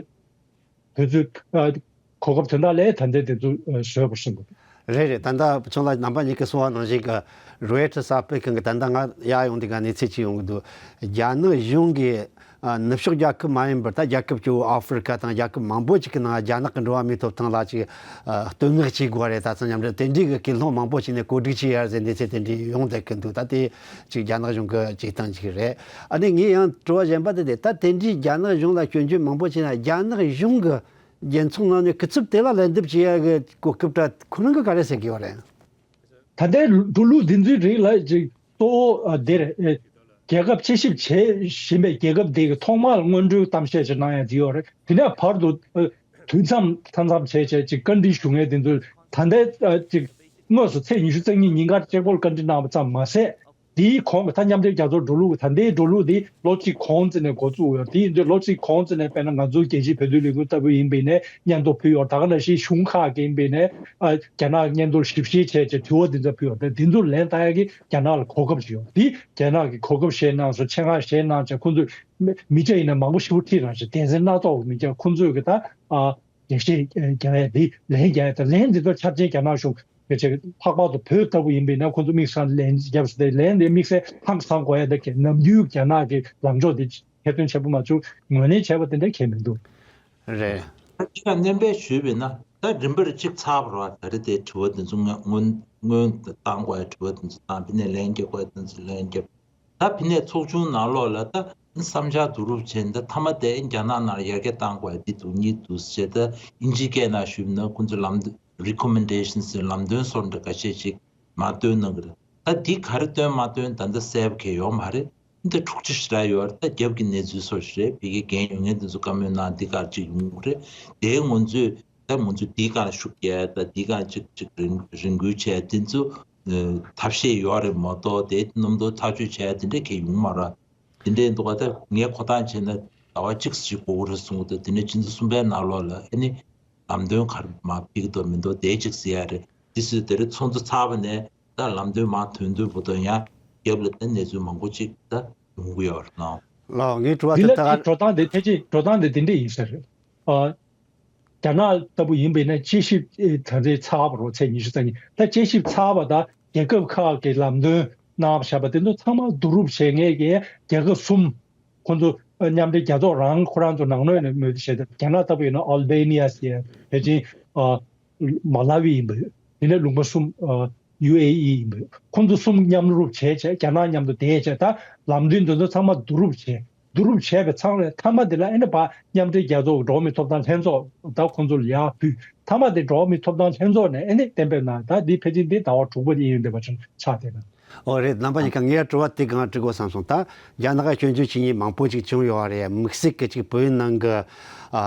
དུས་ཚོད་ཨ་གོ་སྐབས་དོན་དག་ལས་ད་ལྟའི་དེ་ཚོ་ཨ་བཟོས་པར་སེམས་པ། རེད་རེད། ད་ལྟ་བུ་ཆུང་ལགས་རྣམ་པ་གཉིས་ཀྱིས་གསུངས་པ་ནང་བཞིན་གྱི་རོའི་ཊར་གསར་སྤེལ་ཁང་གི་ད་ལྟ་ང་ཡར་ཡོང་དུས་ཀ་གནས་ཚུལ་ཅིག་ཡོང་གི་འདུག་རྒྱ་ནག་གཞུང་གིས་ཨ་ནུབ་ཕྱོགས་རྒྱལ་ཁབ་མ་ཡིན་པར་ད་རྒྱལ་ཁབ་སྐྱོ་བོ་ཨ་ཧྥེ་རི་ཁ་དང་རྒྱལ་ཁབ་མང་པོ་ཅིག་གི་ནང་རྒྱ་ནག་གི་འགྲོ་བ་མིའི་ཐོབ་ཐང་ལ་ཅིག་ཨ་བསྟོད་བསྔགས་བྱེད་དགོས་རེད། ད་ཚང་མཉམ་འབྲེལ་དེ་འདྲའི་གི་སྐུལ་སློང་མང་པོ་བྱས་ནས་གོ་སྒྲིག་བྱས་ཡར་ཟེར་གནས་ཚུལ་དེ་འདྲའི་ཡོང་བསྡད་ཀྱི་འདུག་ད་དེ་ཅིག་རྒྱ་ནག་གཞུང་གི་ཅིག་སྟངས་ཅིག་རེད། ཨ་ནི་ངས་ཡང་དྲི་བ་གཞན་པ་དེ་དེ་ད་དེ་འདྲའི་རྒྱ་ནག་གཞུང་ལ་སྐྱོན་བརྗོད་མང་པོ་བྱས་ན་རྒྱ་ནག་གཞུང་གི་རྒྱལ་ཚོགས་ནང་ནས་སྐུ་ཚབ་དེ་ལ་ལན་འདེབས་བྱེད་ཡ་གི་གོ་སྐབས་འདྲ་ཁོ་རང་གི་ག་རེ་ཟེར་གི་ཡོད་རེད། ད་ལྟའི་འགྲོ་ལུགས་འདི་ཚོའི་རིགས་ལ་ཅིག་གཙོ་བོ་ཨ་འདིར་ཨེ་རྒྱལ་ཁབ་དཔྱད་ཞིབ་བྱེད་བཞིན་པའི་རྒྱལ་ཁབ་འདི་གི་ཐོག་མར་སྔོན་འགྲོའི་གཏམ་བཤད་ཅིག་གནང་ཡ་འདི་ཡོད་རེད། དེ་ནས་བར་དུ་ཨ་དུས་མཚམས་མཚམས་མཚམས་བྱས་བྱས་ཅིག་བཀའ་འདྲི་ཞུ་མཁན་དེ་ཚོས་ད་ལྟའི་ཨ་ཅིག་དངོས་སུ་ཚེས་ཉི་ཤུ་རྩ་གཉིས་ཉིན་ཀར་གཅིག་པོར་བཀའ་འདྲི་གནང་བ་ཙམ་མ་ཟད། དེའི་གོང་གི་ད་མཉམ་འབྲེལ་རྒྱལ་ཚོགས་འགྲོ་ལུགས་ཀྱི་ད་ལྟའི་འགྲོ་ལུགས་འདི་ལོ་གཅིག་གོང་ཙམ་ནས་འགོ་བཙུགས་ཡོད། དེ་ཡིན་དུས་ལོ་གཅིག་གོང་ཙམ་ནས་དཔེར་ན་ང་ཚོའི་རྒྱལ་སྤྱིའི་བོད་དོན་ལས་འགུལ་ལྟ་བུ་ཡིན་པའི་ནས་སྙན་ཐོ་ཕུལ་ཡོད། ད་ག་ནང་བཞིན་གཞུང་ཁག་གི་ཡིན་པའི་ནས་ཨ་རྒྱ་ནག་སྙན་ཐོར་ཞིབ་བཤེར་བྱས་བྱས་དྲི་བ་འདི་ཚོ་ཕུལ་ཡོད། དེ་འདི་ཚོར་ལན་བཏང་ཡག་གི་རྒྱ་ནག་ལ་གོ་སྐབས་ཅིག་ཡོད། དེ་རྒྱ་ནག་གིས་གོ་སྐབས་བཞེས་གནང་སོང་། ཆེད་མངགས་བཞེས་གནང་བྱས་ཁོང་ཚོས་མི་མི་སྐྱ་ཡིན་ན་མང་པོ་ཞེ་པོ་ཁྲིད་རང་བཞིན་སྡེ་ཚན་སྣ་ཚོགས་མི་སྐྱ་ཁོང་ཚོས་གི་ད་ཨ། རྒྱ་ཆེ་རྒྱ་ཡ་འདི་ལན་རྒྱག་ཡ་དང་ལན་འདི་ཚོ་འཆར་ཅན་རྒྱ་ནག་གཞུང་གི་ཆེ་ལྷག་པར་དུ་བོད་ལྟ་བུ་ཡིན་པས་ན་ཁོང་ཚོ་དམིགས་བསལ་ལན་རྒྱབ་ཟེར་ཏེ་ལན་འདི་དམིགས་བསལ་ཧང་སང་དགོས་ཡ་འདི་གས་ནམ་རྒྱུན་རྒྱ་ནག་གི་ལངས་ཕྱོགས་འདི་ཁྱད་སྟོན་ཆེན་པོ་མ་བྱུང་ངོས་ལེན་བྱས་པ་དེ་འདྲ་གས་མི་འདུག་རེད། ད་ཅི་ཡང་སྣོན་པ་ཞུས་པས་ན་ད་རིམ་པར་གཅིག་ཚར་བ་རེད་བ། ད་རེས་དེ་དྲི་བ་འདི་ཚོ་སྔོན་སྔོན་སྔོན་བཏང་དགོས་ཡ་དྲི་བ་འདི་ཚོ་དང་དེ་ནས་ལན་རྒྱག་དགོས་ཡ་འདི་ཚོ་ལན་རྒྱབ། ད་ཕི་ནས་ཚོགས་ཆུང་ནང་ལོགས་ལ་ད་བསམ་འཆར་བསྡུ་རུབ་བྱས་ནས་ད་མཐའ་མ་དེ་རྒྱ་ནག་ནང་ཡར་རྒྱས་གཏང་དགོས་འདི་འདུག་གཉིས་འདུག་ཟེར། ད་ཨིན་ཇིའི་སྐད་ནང་ཞུས་ན་ཁོང་ཚོས་ལམ་recommendations ཟེར་ལམ་སྟོན་སོགས་འདྲ་འགའ་ཤས་ཅིག་མར་བཏོན་གནང་གི་རེད། ད་འདི་ག་རེ་བཏོན་མ་བཏོན་ད་ལྟ་གསལ་པོ་གང་ཡང་ཡོད་མ་རེད། འདི་འཁྲུག་ཆ་ཞེ་དྲག་ཡོད་རེད། ད་རྒྱབ་ཀྱི་གནས་ཚུལ་སོགས་ཞིག་རེད། ཕ་གིའི་འགན་ཡོད་མཁན་དེ་ཚོ་བཀའ་མོལ་གནང་འདི་ག་རེ་ཅིག་ཡོང་གི་རེད། དེའི་ང་ཚོས། ད་ང་ཚོས་འདིའི་སྒང་ལ་ཤུགས་རྒྱག་ཡ་དང་འདིའི་སྒང་ཅིག་ཅིག་རེ་རེ་སྐུལ་བྱས་དེ་ཚོ་ཨ་ཐབས་ཤེས་ཡོད་རེད་མ་གཏོགས་དེ་རྣམ་རྟོག་ཐག་གཅོད་བྱས་ཡ་དེ་འདྲ་གང་ཡང་ཡོང་མ་རེད། དེ་འདྲ་ཡིན་དུས་ད་ངས་གོ་སྟངས་བྱས་ན་ཟླ་བ་གཅིག་ཙམ་ཞིག་འགོར་གྱི་རེད་གསུངས་འདུག་དེ་ནས་ཕྱི་ཟླ་གསུམ་པའི་ནང་ལོགས་ལ་ཨ་ནི་ལམ་སྟོན་ག་རེ་མར་ཕུལ་གྱི་འདུག་མི་འདུག་དེ་གཅིག་གཟིགས་ཡ་རེད། དེ་སུས་དེ་རིང་ཚོགས་འདུ་ཚར་བ་ནས་ད་ལམ་སྟོན་མར་ཐོན་དུས་བར་དུ་ཡང་རྒྱབ་ལ་ད་གནས་ཚུལ་མང་པོ་ཅིག་ད་ཡོང་གི་ཡོད་རེད་ལགས། ལགས་ངའི་དྲི་བ་འདི་དེ་ལ་ད་དེ་འགྲོ་སྟངས་དེ་ཐད་ཀྱི་འགྲོ་སྟངས་དེ་འདི་འདྲ་ཡིན་ས་རེད། ཨ། རྒྱ་ནག་ལྟ་བུ་ཡིན་པས་ན་དཔྱད་ཞིབ་ཨེ་ད་རེས་ཚར་བ་རེད། ཚེས་ཉི་ཤུ་རྩ་གཉིས་ད་དཔྱད་ཞིབ་ཚར་བ་དང་རྒྱལ་ཁབ་ཁག་གི་ལམ་སྟོན་གནང་བཞག་པ་དེ་ཚོ་ཚང་མ་བསྡུ་རུབ་བྱེད་མཁན་གྱི་རྒྱལ་ཁབ་གསུམ་ཁོ་ཚོ་མཉམ་འབྲེལ་རྒྱལ་ཚོགས་རང་ཁོ་རང་ཚོ་ནང་ལོགས་ནས་མོས་མཐུན་བྱས་ཏེ་རྒྱ་ནག་ལྟ་བུ་ཡིན་ན་ཨལ་བྷེ་ནི་ཡ་ཟེར་ཕལ་ཆེར་ཨ་མ་ལ་ཝི་ཡིན་པ་ཡོད། དེ་ནས་ལུང་པ་གསུམ་ཨ་ཡུ་ཨེ་ཨི་ཡིན་པ་ཡོད། ཁོ་ཚོ་གསུམ་མཉམ་རུབ་བྱས་བྱས་རྒྱ་ནག་མཉམ་དུ་བསྡད་བྱས་ད་ལམ་སྟོན་དེ་ཚོ་ཚང་མ་བསྡུ་རུབ་བྱས། བསྡུ་རུབ་བྱས་པའི་མཚམས་རེད། མཐའ་མ་དེ་ལ་ཨེ་ནི་ཕར་མཉམ་འབྲེལ་རྒྱལ་ཚོགས་འགྲོ་བ་མིའི་ཐོབ་ཐང་ལྷན་ཚོགས་ད་ཁོང་ཚོ་ལ་ཡར་ཕུལ། མཐའ་མ་དེ་འགྲོ་བ་མིའི་ཐོབ་ཐང་ལྷན་ཚོགས་ནས་ཨེ་ནི་གཏན་འབེབས་གནང་། ད་འདི་ཕལ་ཆེར་འདི་ཟླ་བ་དྲུག་པ་ཡིན་འདོད་པ་ཆགས་བསྡད་ན། ཨོ་རེད། རྣམ་པ་གཉིས་ཀ་ངས་དྲི་བ་དེ་གང་དྲི་དགོས་བསམ་སོང་། ད་རྒྱ་ནག་ག་སྐྱོན་བརྗོད་བྱེད་མཁན་མང་པོ་ཅིག་བྱུང་ཡོད་རེད། དམིགས་བསལ་གྱི་ཅིག་བོད་ནང་གི་ཨ་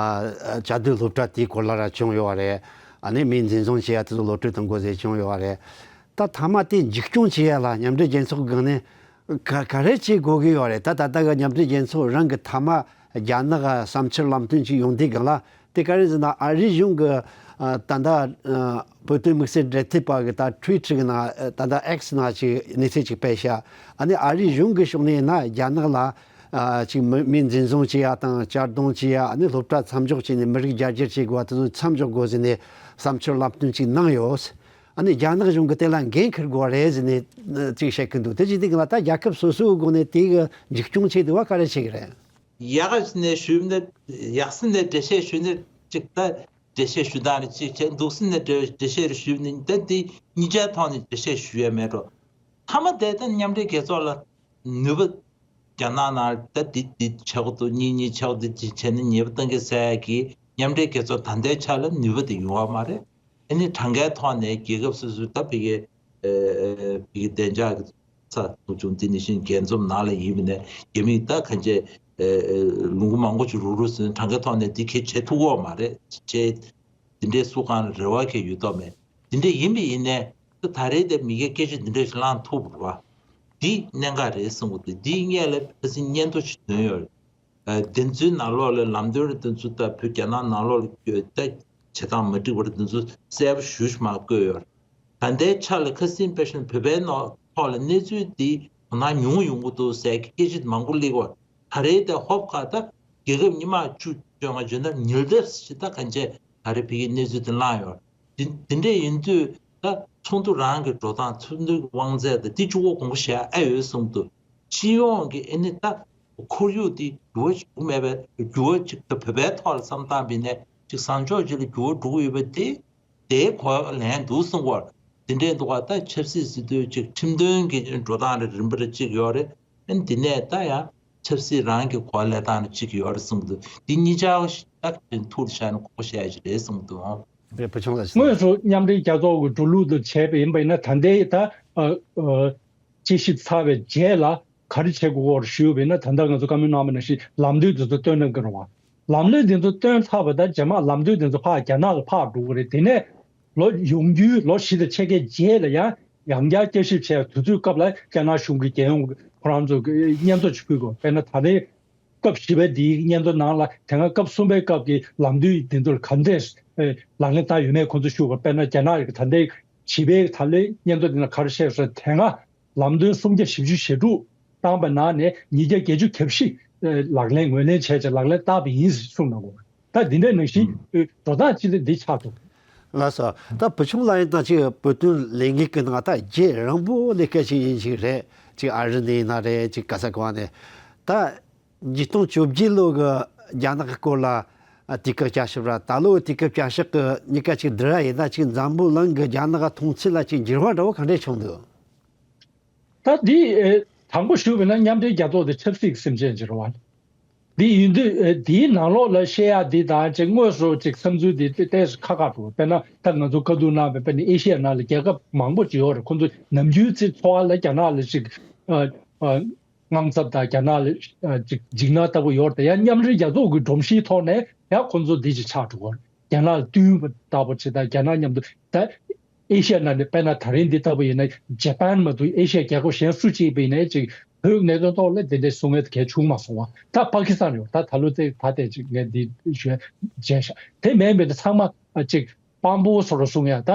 བཅའ་སྡོད་སློབ་གྲྭ་དེའི་སྐོར་ལ་ར་བྱུང་ཡོད་རེད། ཨ་ནི་མིས་འཛིན་བཟུང་བྱེད་ཡ་དེ་ཚོ་གློད་གྲོལ་གཏོང་དགོས་ཟེར་བྱུང་ཡོད་རེད། ད་མཐའ་མ་དེ་འཇིགས་སྐྱོང་བྱེད་ཡ་ལ་མཉམ་འབྲེལ་རྒྱལ་ཚོགས་སྒང་ནས་ག་ག་རེ་བྱེད་དགོས་ཀྱི་ཡོད་རེད། ད་ད་ལྟ་གི་མཉམ་འབྲེལ་རྒྱལ་ཚོགས་རང་གི་མཐའ་མ་རྒྱ་ནག་ག་བསམ་འཆར་ལམ་སྟོན་ཅིག་ཡོང་དུས་སྒང་ལ། དེ་ག་རེ་ཟེར་ན། ཨ་རིའི་གཞུང་གི་ཨ་ད་ལྟ་ཨ་བོད་དོན་དམིགས་བསལ་འབྲེལ་མཐུད་པ་གི་ད་ཊུའི་ཊར་གི་ནང་། ཨ་ད་ལྟ་ཨེག་སི་ནང་ཅིག་གནས་ཚུལ་ཅིག་སྤེལ་ཤག་ཨ་ནི་ཨ་རིའི་གཞུང་གི་ཕྱོགས་ནས་ཡིན་ན་རྒྱ་ནག་ལ་ཨ་ཅིག་མི་མིས་འཛིན་བཟུང་བྱེད་ཡ་དང་གཅར་རྡུང་བྱེད་ཡ། ཨ་ནི་སློབ་གྲྭ་མཚམས་འཇོག་བྱས་ནས་མི་རིགས་རྒྱ་སྒྱུར་བྱེད་དགོས་པ་དེ་ཚོ་མཚམས་འཇོག་དགོས་ཟེར་ནས་བསམ་འཆར་ལམ་སྟོན་ཅིག་གནང་ཡོད། ཨ་ནི་རྒྱ་ནག་གཞུང་གི་དེ་ལ་འགན་འཁུར་དགོས་རེད་ཟེར་ནས་ཅིག་བཤད་ཀྱི་འདུག་དེ་བྱེད་དུས་སྒང་ལ་ད་རྒྱལ་ཁབ་སོ་སོའི་སྒོ་ནས་དེ་གི་འཇིགས་སྐྱོང་བྱེད་དུས་བ་ག་རེ་བྱེད་ཀྱི་རེད། ཡག་ནས་ཞུས་ན། ཡག་སེ་ནས་འགྲེལ་བཤད་ཞུས་ན་གཅིག་ད་འགྲེལ་བཤད་ཞུ་སྟངས་རེ་གཅིག་བྱས། སྡུག་སེ་ནས་འགྲེལ་འགྲེལ་བཤད་རེ་ཞུས་ན་ད་འདི་གཉིས་ཆ་ཐོག་ནས་འགྲེལ་བཤད་ཞུ་ཡ་མེད་འགྲོ། མཐའ་མ་དེ་ད་མཉམ་འབྲེལ་རྒྱལ་ཚོགས་ལ་ནུས་པ། རྒྱ་ནག་ནང་ད་འདི་འདི་བྱེད་དགོས་འདུག་གཉིས་གཉིས་བྱེད་དགོས་འདུག་ཅེས་བྱས་ནས་ཉེས་པ་གཏོང་གི་ཟེར་ཡ་གི་མཉམ་འབྲེལ་རྒྱལ་ཚོགས་ད་ལྟའི་ཆ་ལ་ནུས་པ་དེ་ཡོད་པ་མ་རེད། ཨ་ནི་གྲངས་ཀའི་ཐོག་ནས་རྒྱལ་ཁབ་སོ་སོའི་ད་ཕ་གི་ཨ་ཨ་ཕ་གི་བདེ་འཇགས་ཀྱི་ཚ་ཐུག་བྱུང་། དེ་ནང་བཞིན་རྒྱལ་འཛོམས་ནང་ལ་ཡིན་པ་ནས་རྒྱ་མིས་ད་གང་བྱས་ཨ་ཨ་ལུང་པ་མང་པོ་ཅིག་རུག་རུག་ཟིན། གྲངས་ཀའི་ཐོག་ནས་འདི་གས་བྱེད་ཐུབ་ཀྱི་ཡོད་མ་རེད། བྱས་དེ་འདྲའི་སུ་གང་ལ་རེ་བ་གས་ཡོད་མདོག་མེད། དེ་འདྲ་ཡིན་པ་ཡིན་ནའི་ད་ད་རེས་དེ་མི་སྒེར་སྐད་ཆ་འདི་འདྲ་ཞིག་གླེང་ཐུབ་པ་རེད་བ། འདི་གནད་འགག་རེད་བསམ་གྱི་འདུག་འདིའི་སྔོན་ལ་ཕ་སི་སྙན་ཐོ་ཞིག་ཐོན་ཡོད་རེད། ཨ་བདེན་རྫུན་ནང་ལོགས་ལ་ལམ་སྟོན་རེ་དེ་ཚོ་ད་བོད་རྒྱ་ནག་ནང་ལོགས་ལ་བསྐྱོད་ད་བྱེད་སྟངས་མ་འགྲིག་པ་རེ་དེ་ཚོ་གསལ་པོ་ཞེ་པོ་ཅིག་མར་བཀོད་ཡོད་རེད། ད་ལྟའི་ཆ་ལ་ཁ་སང་དཔེ་བཞིན་བོད་པའི་ནང་ཐོག་ལ་གནས་ཚུལ་འདི་དོ་སྣང་ཉུང་ཉུང་གི་འདུག་ཟེར་གྱི་སྐད་ཆ་མང་པོ་སླེབས་པ། ད་རེས་དེ་ཧོབ་ཁ་ད་རྒྱལ་ཁབ་ཉི་མ་བཅུ་བཅོ་ལྔ་བརྗོད་ན་ཉིས་བརྒྱ་ཞིག་ད་གང་བྱས་ད་རེས་ཕ་གིའི་གནས་ཚུལ་དེ་བླངས་ཡོད། དེ་དེ་འདྲས་ཡིན་དུས་ད་ཚོགས་འདུ་རང་གི་འགྲོ་སྟངས། ཚོགས་འདུའི་དབང་ཚད་དང་དེ་གཅིག་པོ་དགོངས་པ་བཞེས་ཨེ་ཡོད་གསུངས་འདུག་སྤྱི་ཡོངས་ཀྱི་ཨེ་ནི་ད་ཁོར་ཡུག་དེ་འགྱུར་བ་ཞིག་མེད་པའི་འགྱུར་བ་ཅིག་ད་བོད་པའི་ཐོག་ལ་བསམ་བཏང་བ་ཡིན་ནའི་ཅིག་བཟང་ཕྱོགས་ཅིག་ལ་འགྱུར་བ་འགྲོ་གི་ཡོད་པ་དེ། དེའི་གོ་ལེན་འདུག་གསུང་བར་དེ་འདྲའི་འདུག་ག་ད་ཆབ་སྲིད་ཟེར་དུས་ཅིག་ཁྲིམས་དོན་གྱི་འགྲོ་སྟངས་རེ་རིམ་པ་རེ་གཅིག་ཡོད་རེད། ཨ་ནི་འདི་ནས་ད་ཡང་ཆབ་སྲིད་རང་གི་གོ་ལེན་སྟངས་རེ་གཅིག་ཡོད་རེད་གསུངས་འདུག་འདི་གཉིས་ཆར་ད་ཐུགས་ལ་བཞག་ནས་གོ་བཤད་ཡ་ཞིག་རེད་གསུངས་འདུག་རེད། བུ་ཆུང་ལགས། དངོས་སུ་མཉམ་འབྲེལ་རྒྱལ་ཚོགས་ཀྱི་འགྲོ་ལུགས་དུ་བྱས་པ་ཡིན་པ་ཡིན་ན། ད་ལྟའི་ད་ཨ་ཨ་དཔྱད་ཞིབ་ཚར་བའི་རྗེས་ལ་ག་རེ་བྱེད་དགོས་སྐོར་ཞུས་པ་ཡིན་ན། ད་ལྟ་ང་ཚོ་བཀའ་མོལ་གནང་བ་ནང་བཞིན་ལམ་སྟོན་དེ་ཚོ་བཏོན་གནང་གི་རེད་བ། ལམ་སྟོན་དེ་ཚོ་བཏོན་ཚར་བ་དང་རྗེས་མ་ལམ་སྟོན་དེ་ཚོ་ཕར་རྒྱ་ནག་ལ་ཕར་འགྲོ་གི་རེད། དེ་ནས་ལོ་ཡོང་རྒྱུའི་ལོ་བཞི་དང་ཕྱེད་ཀའི་རྗེས་ལ་ཡང་ཡང་བསྐྱར་བསྐྱར་ཞིབ་བྱས། དུས་ཚོད་སྐབས་ལ་རྒྱ་ནག་གཞུང་གིས་རྒྱལ་ཡོངས་ཁོ་རང་ཚོ་གི་སྙན་ཐོ་ཞིག་ཕུལ་དགོས། དཔེར་ན་ད་རེས་སྐབས་བཞི་པའི་འདིའི་སྙན་ཐོ་ནང་ལ་དེ་སྔ་སྐབས་གསུམ་པའི་སྐབས་ཀྱི་ལམ་སྟོན་འདི་ཚོར་ག་འདྲས་ལག་ལེན་བསྟར་ཡོད་མེད་ཁོང་ཚོས་ཞུ་དགོས། དཔེར་ན་རྒྱ་ནག་གི་ད་ལྟའི་བཞི་པའི་ད་ལོའི་སྙན་ཐོ་འདི་ནང་ག་རེ་བཤད་ཡོད་ཟེར་ན། དེ་སྔ་ལམ་སྟོན་སུམ་བརྒྱ་བཞི་བཅུ་ཞེ་དྲུག་བཏང་པའི་ནང་ནས་ཉིས་བརྒྱ་བརྒྱད་ཅུ་གྱ་བཞི་ལག་ལེན་ངོས་ལེན་བྱས་བྱས་ལག་ལེན་བསྟར་བ་ཡིན་ཟེར་གསུངས་གནང་གོ། ད་འདི་འདྲའི་ནང་བཞིན་ཨུ། འགྲོ་སྟངས་ཅི་འདྲ་འདི་ཆགས་འདུག་ལགས་སོ། ད་བུ་ཆུང་ལགས་ཡིན་ན་ཅིག་བོད་དོན་ལས་འགུལ་གྱི་ནང་ད་རྗེས་རིང་པོ་ལས་ཀ་བྱེད་མཁན་ཞིག་རེད། ཅིག་ཨ་རི་ནས་ཡིན་ན་རེད། ཅིག་ག་ས་གང་ནས། ད་ཉིས་སྟོང་བཅོ་བརྒྱད་ལོ་གི་རྒྱ་ནག་གི་སྐོར་ལ་དུས་སྐབས་བསྐྱར་ཞིབ་ར། ད་ལོ་དུས་སྐབས་བསྐྱར་ཞིབ་གི་གཉིས་ཀ་ཅིག་བསྡུར་བ་ཡིན་ན། ཅིག་འཛམ་བུ་གླིང་གི་རྒྱ་ནག་གི་མཐོང་ཚུལ་ལ་ཅིག་འགྱུར་བ་འདྲ་བོ་ག་འདྲས་བྱུང་འདུག་ད་འདི་ཨེ་དང་པོ་ཞུས་པ་ཡིན་ན་མཉམ་འབྲེལ་རྒྱལ་ཚོགས་དེ་ཆབ་སྲིད་ཀྱི་སེམས་ཅན་ཅིག་རེད་བ། འདི་ཡིན་དུས་ཨེ་འདིའི་ནང་ལོགས་ལ་བཤད་ཡ་འདི་དང་ཅིག་དངོས་སུ་ཅིག་བསམ་ཚུལ་འདི་ཏོག་ཙམ་ཁ་ཁ་འགྲོ། དཔེར་ན་ད་ང་ཚོ་བཀའ་བསྡུར་གནང་བའི་དཔེར་ན་ཨེ་ཤི་ཡ་ནང་ལ་རྒྱལ་ཁབ་མང་པོ་ཅིག་ཡོད་རེད། ཁོང་ཚོ་ནམ་རྒྱུན་ཚེ་འཚོ་བ་ལ་རྒྱ་ནག་ལ་ཅིག་ཨ་ཨ་དངངས་འཚབ་དང་རྒྱ་ནག་ལ་ཨ་ཅིག་འཇིགས་སྣང་ལྟ་བུ་ཡོད་རེད། ཡང་མཉམ་འབྲེལ་རྒྱལ་ཚོགས་ཀྱི་སྒྲོམ་གཞིའི་ཐོག་ནས་ཡང་ཁོང་ཚོ་འདི་ཅིག་ཆགས་འགྲོ་གི་རེད། རྒྱ་ནག་ལ་བསྟུན་པ་ལྟ་བུ་བྱེད་དང་། རྒྱ་ནག་མཉམ་དུ་ད་ཨེ་ཤ་ཡ་ནང་ནས་དཔེར་ན་ད་རིང་འདི་ལྟ་བུ་ཡིན་ན་ཇ་པན་མ་གཏོགས་ཨེ་ཤ་ཡའི་རྒྱལ་ཁབ་གཞན་སུ་གཅིག་པ་ཡིན་ནའི་ཅིག་བོད་གནད་དོན་ཐོག་ལ་དེ་འདྲའི་གསུང་མཁན་དེ་གལ་བྱུང་མ་སོང་བ། ད་པ་ཀི་སི་ཐན་ཡོད། ད་ད་ལོ་དེ་ད་དེ་ཅིག་ངས་འདི་ཞུ་བྱས་ཤག་དེ་མིན་པའི་ད་ཚང་མ་ཅིག་དཔང་པོ་བཟོ་འདྲ་གསུང་ཡ་ད་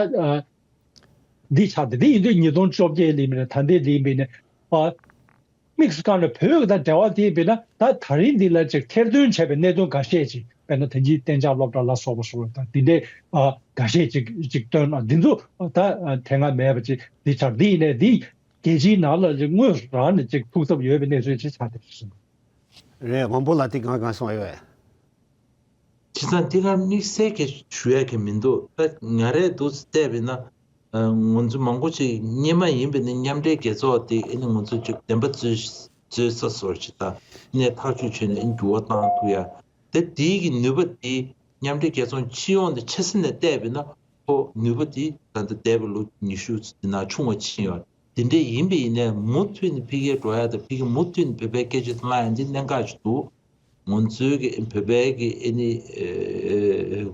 འདི་ཆགས་འདི་འདི་ཡིན་དུས་ཉིས་སྟོང་བཅོ་བརྒྱད་ལ་ཡིན་པ་ཡིན་ན། ད་ལྟའི་ལ་ཡིན་པ་ཡིན་ན། དམིགས་སུ་བཀར་ནས་བོད་ཀྱི་དང་འབྲེལ་བ་དེ་ཡིན་པས་ན། ད་ད་རིང་འདི་ལ་ཅིག་ཐེར་འདོན་བྱས་པའི་གནད་དོན་འགའ་ཤས་ཅིག་དཔེར་ན་ད་གིན་གཏན་འཇགས་སློབ་གྲྭ་ལ་སོགས་པ་སོགས་ད་འདི་འདྲའི་ཨ་འགའ་ཤས་ཅིག་ཅིག་བཏོན་ན། འདི་ཚོ་ད་ཨ་དེ་སྔ་མེད་པ་ཅིག་འདི་ཆགས། འདི་ཡིན་ནའི་འདི་རྒྱལ་སྤྱིའི་ནང་ལ་ཅིག་དངོས་སུ་རང་ནས་ཅིག་ཐུགས་འཚབ་ཡོད་པའི་གནས་ཚུལ་ཅིག་ཆགས་བསྡད་ཟིན། རེད། མང་པོ་ལ་དེ་གང་གང་གསུངས་ཡོད། བྱས་ཙང་འདི་གར་དམིགས་བསལ་གྱི་ཞུ་ཡ་གི་མི་འདུག་ད་ང་རས་འདུག་བལྟས་པས་ན། ཨ་ང་ཚོ་མང་པོ་ཅིག་སྔོན་མ་ཡིན་པས་ན་མཉམ་འབྲེལ་རྒྱལ་ཚོགས་དེ་ཨ་ནི་ང་ཚོ་ཅིག་བདེན་པ་རྩོད་ རྩོད་ས་སོར་ཅིག་དང་གནས་ཐག་གཅོད་བྱས་ནས་འགྱུར་བ་བཏང་ཐུབ་ཡ། དེ་དེའི་གི་ནུས་པ་དེ་མཉམ་འབྲེལ་རྒྱལ་ཚོགས་སྤྱི་ཡོངས་དེ་ཆ་སྲིད་ནས་བལྟས་པས་ན་ཁོ་ནུས་པ་དེ་ད་ལྟ་འདས་པའི་ལོ་ཉི་ཤུ་ཙམ་དེ་ནང་ཆུང་བ་ཕྱིན་ཡོད། དེ་འདྲ་ཡིན་པ་ཡིན་ནའི་མུ་མཐུད་ནས་འཕེལ་རྒྱས་འགྲོ་ཡ་དང་ཕ་གི་མུ་མཐུད་ནས་བོད་པའི་སྐད་ཆ་དེ་བླངས་ཡ་འདི་གནད་འགག་ཅིག་འདུག་ང་ཚོའི་གི་བོད་པའི་གི་ཨེ་ནི་ཨེ་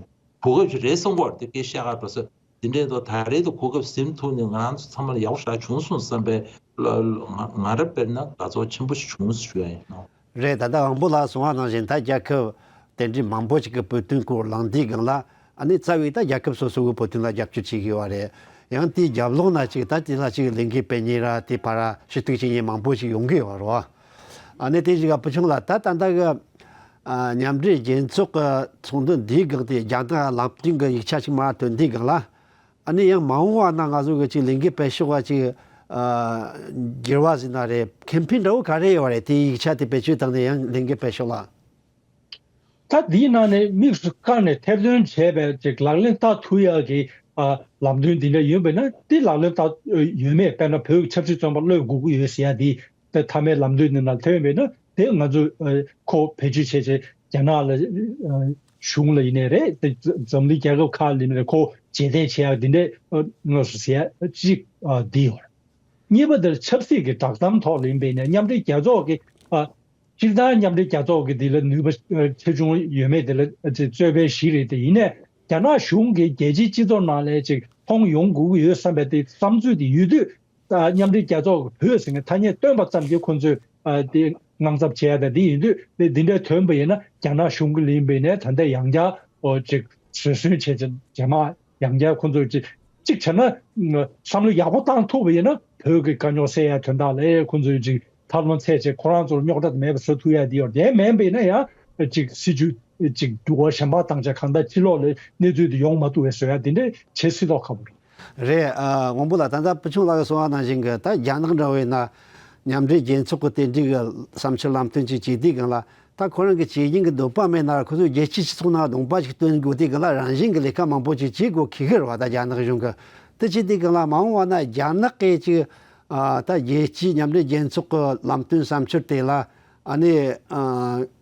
གོ་སྐབས་ཤིག་རེད་བསམ་གི་ཡོད་རེད། དེ་སྐད་བཤད་ག་འགྲོ་ས་དེ་འདྲས་འདུག་ད་རེས་དུ་གོ་སྐབས་ཟིན་ཐུབ་ནས་ང་རང་ཚོ་ཚང་མ་ལ་ཡག་པོ་ཞེ་དྲག་བྱུང་སོང་བསམ་པའི་ལ་ང་ང་རང་དཔེར་ན་དགའ་ཚོར་ཆེན་པོ་ཞིག་བྱུང་ཞུ་ཡ་ཡིན་ནོ། རེད། ད་ལྟ་དབང་པོ་ལགས་གསུངས་པ་ནང་བཞིན་ད་རྒྱལ་ཁབ་དེ་འདྲའི་མང་པོ་ཞིག་གི་བོད་དོན་སྐོར་ལངས་དུས་སྒང་ལ་ཨ་ནི་རྩ་བའི་ད་རྒྱལ་ཁབ་སོ་སོ་གི་བོད་དོན་ལ་རྒྱབ་སྐྱོར་བྱེད་ཀྱི་ཡོད་རེད། ཡང་དེའི་རྒྱབ་ལོགས་ན་ཅིག་ད་དེ་ལ་ཅིག་ལས་འགུལ་སྤེལ་མཁན་ར་དེ་བར་ཞུ་གཏུག་བྱེད་མཁན་མང་པོ་ཞིག་ཡོང་གི་ཡོད་རེད། ཨ་ནི་དེ་ཞིག་ག་བུ་ཆུང་ལགས་ད་ད་ལྟ་གི་ཨ་མཉམ་འབྲེལ་རྒྱལ་ཚོགས་ཀྱི་ཚོགས་འདུ་འདིའི་སྒང་དེ་རྒྱ་ནག་ལམ་སྟོན་གྱི་ཡིག་ཆ་ཞིག་མར་ཐོན་དུས་སྒང་ལ་ཨ་ནི་ཡང་མ་འོངས་པ་ན་ང་ཚོ་གི་ཅིག་ལས་འགུལ་སྤེལ་ཕྱོགས་ཀ་ཅིག་ཨ་འགྱུར་བ་ཟེར་ན་རེད། ཁེ་ཕན་འདྲ་བོ་ག་རེ་ཡོད་རེད། དེ་ཡིག་ཆ་དེ་བེད་སྤྱོད་བཏང་ནས་ཡང་ལས་འགུལ་སྤེལ་ཕྱོགས་ལ། ད་འདིའི་ནང་ནས་དམིགས་སུ་བཀར་ནས་ཐེར་འདོན་བྱས་པའི་ཅིག་ལག་ལེན་བསྟར་ཐུབ་ཡག་གི་ཨ་ལམ་སྟོན་འདི་འདྲ་ཡོད་པས་ན་དེ་ལག་ལེན་བསྟར་ཡོད་མེད། དཔེར་ན་བོད་ཀྱི་ཆབ་སྲིད་བཙོན་པ་གློད་དགོས་ཀྱི་ཡོད་ཟེར་ཡ་འདི་དེ་མཐའ་མའི་ལམ་སྟོན་འདི་ནང་ཐོན་པས་ན་དེ་ང་ཚོས་ཨ་ཁོ་བེད་སྤྱོད་བྱས་བྱས་རྒྱ་ནག་ལ་ཨ་གཞུང་ལ་ཡིན་ནའི་རེད། དེ་འཛམ་གླིང་རྒྱལ་ཁབ་ཁག་ལ་ཡིན་ནའི་རེད། ཁོ་རྗེས་འདེད་བྱེད་ཡག་འདི་འདྲས་ཨ་དངོས་སུ་ཟེར་ཡ་གཅིག་ཨ་འདི་ཡོད་རེད། གཉིས་པ་དེར་ཆབ་སྲིད་ཀྱི་བསྒྲགས་གཏམ་ཐོག་ལ་ཡིན་པས་ན་མཉམ་འབྲེལ་རྒྱལ་ཚོགས་ཀྱི་ཨ་སྤྱིར་བཏང་མཉམ་འབྲེལ་རྒྱལ་ཚོགས་ཀྱི་འདི་ལ་ནུས་པ་ཨ་ཆེ་ཆུང་ཡོད་མེད་དེ་ལ་ཨ་ཅིག་རྩོད་པའི་གཞི་རེད། དེ་ཡིན་ནའི་རྒྱ་ནག་གཞུང་གིས་རྒྱལ་སྤྱིའི་སྤྱི་ཚོགས་ནང་ལ་ཅིག་མཐོང་ཡོང་དགོས་ཀྱི་ཡོད་བསམ་པའི་དེ་བསམ་ཚུལ་དེ་ཡོད་དུས་ཨ་མཉམ་འབྲེལ་རྒྱལ་ཚོགས་ཀྱི་བོད་ཟེར་མཁན་ཐ་སྙད་བཏོན་པ་ཙམ་གྱིས་ཁོང་ཚོས་ཨ་དེ་དངངས་འཚབ་བྱེད་ཡ་དང་དེ་ཡིན་དུས་དེ་འདི་འདྲའི་ཐོན་པ་ཡིན་ན་རྒྱ་ནག་གཞུང་གི་ལ་ཡིན་པ་ཡིན་ནའི་ད་ལྟ་ཡང་བསྐྱར་ཨོ་ཅིག་བཟོད་གསོལ་བྱས་ཅིག་རྗེས་མ་ཡང་བསྐྱར་ཁོང་ཚོས་ཅིག་ཅིག་བྱས་ན་བསམ་བློ་ཡག་པོ་བཏང་ཐུབ་པ་ཡིན་ན་བོད་ཀྱི་དཀའ་རྙོག་སེལ་ཡ་དོན་དག་ལ་ཁོང་ཚོས་ཅིག་ཐབས་ལམ་འཚོལ་བྱས་ཁོ་རང་ཚོར་རྙོག་དྲ་དེ་མེད་པ་བཟོ་ཐུབ་ཡ་དེ་ཡོད་རེད། དེ་མིན་པ་ཡིན་ན་ཡང་ཅིག་སྲིད་ཇུས་ཅིག་འགྱུར་བ་གཞན་པ་བཏང་བྱས་གང་ལྟར་ཕྱི་ལོགས་ལ་གནས་ཚུལ་དེ་ཡོང་མ་ཐུབ་པའི་བཟོ་ཡ་དེ་འདྲ་བྱེད་སྲིད་མདོག་ཁ་པོ་རེད། རེད། ཨ་དབང་པོ་ལགས་ད་ལྟ་བུ་ཆུང་ལགས་ཀྱིས་གསུངས་པ་ནང་བཞིན་གྱི་ད་རྒྱ་ནག་འདྲ་བོ་ཡིན་ན་མཉམ་འབྲེལ་རྒྱལ་ཚོགས་ཀྱི་དེ་འདྲའི་གི་བསམ་འཆར་ལམ་སྟོན་ཅིག་བྱེད་དུས་སྒང་ལ་ད་ཁོ་རང་གི་བྱེད་སྙིང་གི་འདོད་པ་མེད་ན་ར་ཁོ་ཚོས་རྒྱལ་སྤྱིའི་སྤྱི་ཚོགས་ནང་གདོང་པ་ཞིག་སྟོན་དགོས་དུས་སྒང་ལ་རང་བཞིན་གྱི་ལས་ཀ་མང་པོ་ཅིག་བྱེད་དགོས་ཁེལ་གི་རེད་བ། ད་རྒྱ་ནག་གཞུང་གི་དེ་བྱེད་དུས་སྒང་ལ་མ་འོངས་པ་ན་རྒྱ་ནག་གིས་ཅིག་ཨ་ད་རྒྱལ་སྤྱིའི་མཉམ་འབྲེལ་རྒྱལ་ཚོགས་ཀྱི་ལམ་སྟོན་བསམ་འཆར་དེ་ལ་ཨ་ནི་ཨ་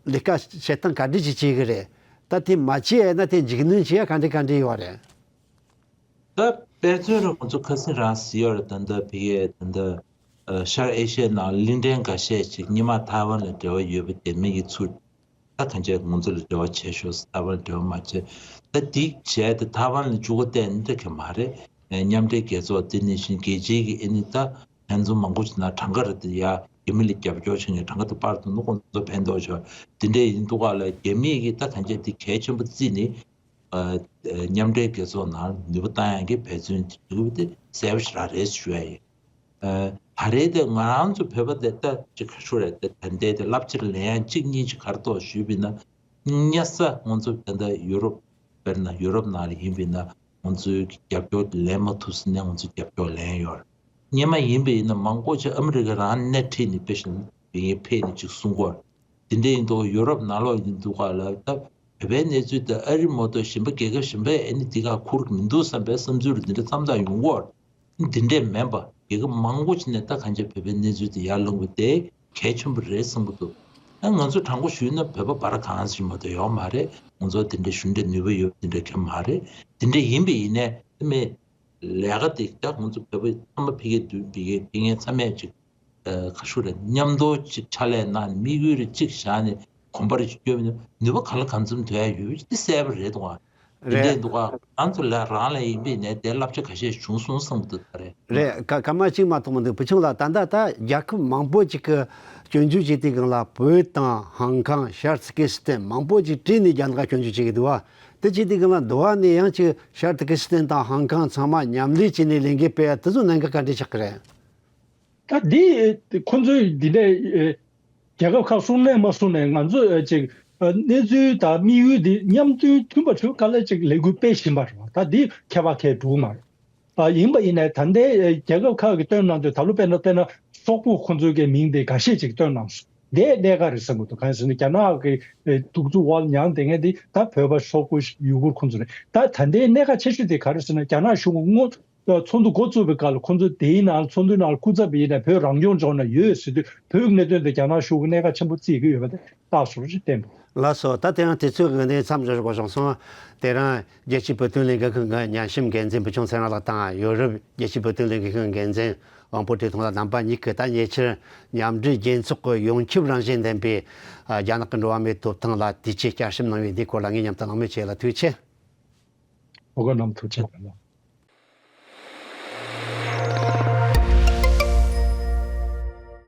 ལས་ཀ་བྱེད་སྟངས་ག་འདྲ་ཅིག་བྱེད་གི་རེད། ད་དེ་མ་བྱས་ན་དེ་འཇིགས་སྣང་བྱེད་ཡ་ག་འདྲ་ག་འདྲ་ཡོད་རེད། ད་དཔེ་མཚོན་རུ་ང་ཚོ་ཁ་སང་རང་གཟིགས་ཡོད་རེད། ད་ལྟ་ཕ་གིའི་ད་ལྟ་ཨ་ཤར་ཨེ་ཤི་ཡའི་ནང་གླིང་ཕྲན་འགའ་ཤས་ཅིག་སྔོན་མ་ཐའེ་ཝན་ལ་འབྲེལ་བ་ཡོད་པ་དེ་མིག་གིས་ཚུར་ད་གང་བྱས་ང་ཚོ་ལ་འབྲེལ་བ་བྱས་ཤོག་ཐའེ་ཝན་ལ་འབྲེལ་བ་མ་བྱས། ད་དེ་བྱས་ཏེ་ཐའེ་ཝན་ལ་འཇུག་ག་བལྟས་ནི་འདྲ་གི་མ་རེད། ཨ་མཉམ་འབྲེལ་རྒྱལ་ཚོགས་དེ་ནང་བཞིན་རྒྱལ་སྤྱིའི་གི་ཨ་ནི་ད་ཕན་ཚུན་མང་པོ་ཞིག་ན་གྲངས་ཀ་རེད། དེ་ཡ་རྒྱ་མི་ལ་རྒྱབ་སྐྱོར་བྱེད་མཁན་གྲངས་ཀ་དེ་པར་དུ་ནུ་ཁོང་ཚོ་ཕན་ཐོགས་ཤོག་དེ་འདྲས་ཡིན་འདུག་ག་ལ་རྒྱ་མིས་གི་ད་གང་བྱས་དེ་གལ་ཆེན་པོ་བརྩིས་ནི། ཨ་མཉམ་འབྲེལ་རྒྱལ་ཚོགས་ནང་ནུས་པ་བཏང་ཡག་གི་འབད་བརྩོན་བྱེད་དགོས་པ་དེ་གསལ་པོ་ཞེ་དྲག་རེད་ཞུ་ཡ་ཡིན། ཨ་ད་རེས་དེ་ང་རང་ཚོ་བོད་པ་དེ་ལྟ་ཅིག་ཁ་ཤོར་རེད་དེ། ད་ལྟའི་དེ་རླབས་ཆེར་ལེན་ཡག་གཅིག་གཉིས་ཅིག་ག་རེ་གཏོགས་ཞུས་པ་ཡིན་ན། སྔ་ས་ང་ཚོ་ད་ལྟ་ཡུ་རོབ་དཔེར་ན་ཡུ་རོབ་ནང་ལ་ཡིན་པ་ཡིན་ན་ང་ཚོའི་རྒྱབ་སྐྱོར་ལེན་མ་ཐུབ་ཟིན་ནས་ང་ཚོ་རྒྱབ་སྐྱོར་ལེན་ཡོད་རེད། སྔོན་མ་ཡིན་པ་ཡིན་ན་མང་པོ་ཅིག་ཨ་མི་རི་ཀ་རང་སྣེ་ཁྲིད་ནས་དཔེ་བཞིན་ཡིན་ཕེབས་ནས་ཅིག་གསུང་གི་ཡོད་རེད། དེ་འདྲ་ཡིན་དུས་ཡུ་རོབ་ནང་ལོགས་ཡིན་འདུག་ག་ལ་ད་བོད་པའི་གནས་ཚུལ་དེ་ཨ་རི་མ་གཏོགས་གཞན་པ་རྒྱལ་ཁབ་གཞན་པས་ཨ་ནི་འདི་ག་ཁུར་གི་མི་འདུག་བསམ་པའི་བསམ་ཚུལ་འདི་འདྲ་མཚམས་མཚམས་ཡོང་གི་ཡོད་རེད། འདི་འདྲས་མིན་པ་རྒྱལ་ཁབ་མང་པོ་ཅིག་ནས་ད་གང་ཅི་བོད་པའི་གནས་ཚུལ་དེ་ཡར་ལངས་པ་དེ་གལ་ཆེན་པོ་རེད་བསམ་གྱི་འདུག་ཨ་ང་ཚོ་དྲང་པོ་ཞུས་ན་བོད་པ་བར་གང་ཞིག་མ་གཏོགས་ཡོད་མ་རེད། ང་ཚོ་དེ་འདྲའི་ཞུ་འདྲ་ནུས་པ་ཡོད་དེ་འདྲ་གང་མ་རེད། དེ་འདྲ་ཡིན་པ་ཡིན་ནའི་དེ་མེད། ལས་ཀ་དེ་ད་ང་ཚོ་བོད་པ་ཚང་མ་ཕ་གིའི་མདུན་ཕ་གིའི་ཕ་གིའི་ཚང་མས་ཅིག་ཨ་ཁ་ཤུ་རེད། མཉམ་དུ་ཅིག་ཕྱག་ལས་གནང་ནས་དམིགས་ཡུལ་རེ་གཅིག་བཞག་ནས་གོམ་པ་རེ་ཅིག་བསྐྱོད་ནས་ནུས་པ་གང་ལ་གང་འཚམ་ཐོན་ཡ་ཡོད་པ་ཅིག་དེ་གསལ་པོ་རེད་འདུག་ཨ། དེ་རེད། འདྲས་འདུག་ཨ། ང་ཚོ་ལ་རང་ལ་ཡིན་པའི་ནས་དེ་བསླབ་བྱ་ཁ་ཤས་བྱུང་སོང་བསམ་གྱི་འདུག་ད་རེད། རེད། ཀ་ཀ་མ་གཅིག་མ་གཏོགས་མི་འདུག་བུ་ཆུང་ལགས། ད་ལྟ་ད་རྒྱལ་ཁབ་མང་པོ་ཅིག་གི་སྐྱོན་བརྗོད་བྱེད་དུས་སྒང་ལ་བོད་དང་ཧང་ཀང་ཤར་ཏུར་ཀི་སི་ཐན་མང་པོ་ཅིག་བྲིས་ནས་རྒྱ་ནག་སྐྱོན་བརྗོད་བྱེད་ཀྱི་འདུག་བ། དེ་བྱེད་དུས་སྒང་ལ་འདི་བ་ནས་ཡང་ཅིག་ཤར་ཏུར་ཀི་སི་ཐན་དང་ཧང་ཀང་ཚང་མ་མཉམ་ལས་བྱས་ནས་ལས་འགུལ་སྤེལ་ཡ་དེ་ཚོ་གནད་འགག་ག་འདྲས་ཆགས་ཀྱི་རེད། ད་འདི་ཁོ་ཚོས་འདི་འདྲའི་རྒྱལ་ཁབ་ཁག་གསུང་ནས་མ་གསུང་ནས་ང་ཚོས་ཅིག་གནས་ཚུལ་དང་དམིགས་ཡུལ་འདི་མཉམ་དུ་མཐུན་པ་བྱུང་ག་ལ་ཅིག་ལས་འགུལ་སྤེལ་བཞིན་པ་རེད་བ། ད་འདི་ཁྱད་པར་གང་ཡང་འགྲོ་གི་མ་རེད། ཨ་ཡིན་པ་ཡིན་ནའི་ད་ལྟའི་རྒྱལ་ཁབ་ཁག་གིས་བཏོན་གནང་དུས་ད་ལོ་དཔེར་ན་དཔེར་ན་སོག་པོ་ཁོ་ཚོའི་གི་མིང་དེ་འགའ་ཤས་ཅིག་བཏོན་གནང་སོང་། དེ་གནད་འགག་རེད་བསམ་གྱི་འདུག་གང་ཡིན་ཟེར་ན་རྒྱ་ནག་གི་གདུག་རྩུབ་འོག་ལ་མྱངས་བསྡད་མཁན་དེ་ད་བོད་པ་སོག་པོ་ཡུ་གུར་ཁོ་ཚོ་རེད། ད་ད་ལྟའི་གནད་འགག་ཆེ་ཤོས་དེ་ག་རེ་ཟེར་ན་རྒྱ་ནག་གཞུང་གིས་དངོས་ ཚོགས་འདུ་འགོ་བཙུགས་པའི་སྐབས་ལ་ཁོང་ཚོ་དེའི་ནང་ཚོགས་འདུའི་ནང་སྐུ་ཚབ་ཡིན་ན་བོད་རང་སྐྱོང་ལྗོངས་ན་ཡོད་ཟེར་དུས་བོད་ཀྱི་གནད་དོན་དེ་རྒྱ་ནག་གཞུང་གིས་གནད་འགག་ཆེན་པོ་བརྩི་གི་ཡོད་པ་དེ་རྟགས་སུ་རེད་བསྟན་འདུག། ལགས་སོ། ད་དེ་རིང་དུས་ཚོད་ཀྱི་འགན་མཚམས་འཇོག་དགོས་བྱུང་སོང་། དེ་རིང་རྒྱལ་སྤྱིའི་བོད་དོན་ལས་འགུལ་ཁང་གི་ཉམས་ཞིབ་འགན་འཛིན་བུ་ཆུང་ཚེ་རིང་ལགས་དང་ཡོ་རོབ་རྒྱལ་སྤྱིའི་བོད་དོན་ལས་འགུལ་ཁང་གི་འགན་འཛིན་དབང་པོ་བཀྲས་མཐོང་ལགས་རྣམ་པ་གཉིས་ཀྱིས་ད་ཉེ་ཆར་མཉམ་འབྲེལ་རྒྱལ་ཚོགས་ཀྱི་ཡོངས་ཁྱབ་རང་བཞིན་ལྡན་པའི་ཨ་རྒྱ་ནག་གི་འགྲོ་བ་མིའི་ཐོབ་ཐང་ལ་དུས་ཆེན་བསྐྱར་ཞིབ་གནང་བའི་འདིའི་སྐོར་ལ་ངའི་མཉམ་དུ་གླེང་མོལ་བྱས་ལ་ཐུགས་རྗེ་ཆེ། ཨོ་རྒྱལ་རྣམ་ཐུགས་རྗེ་ཆེ།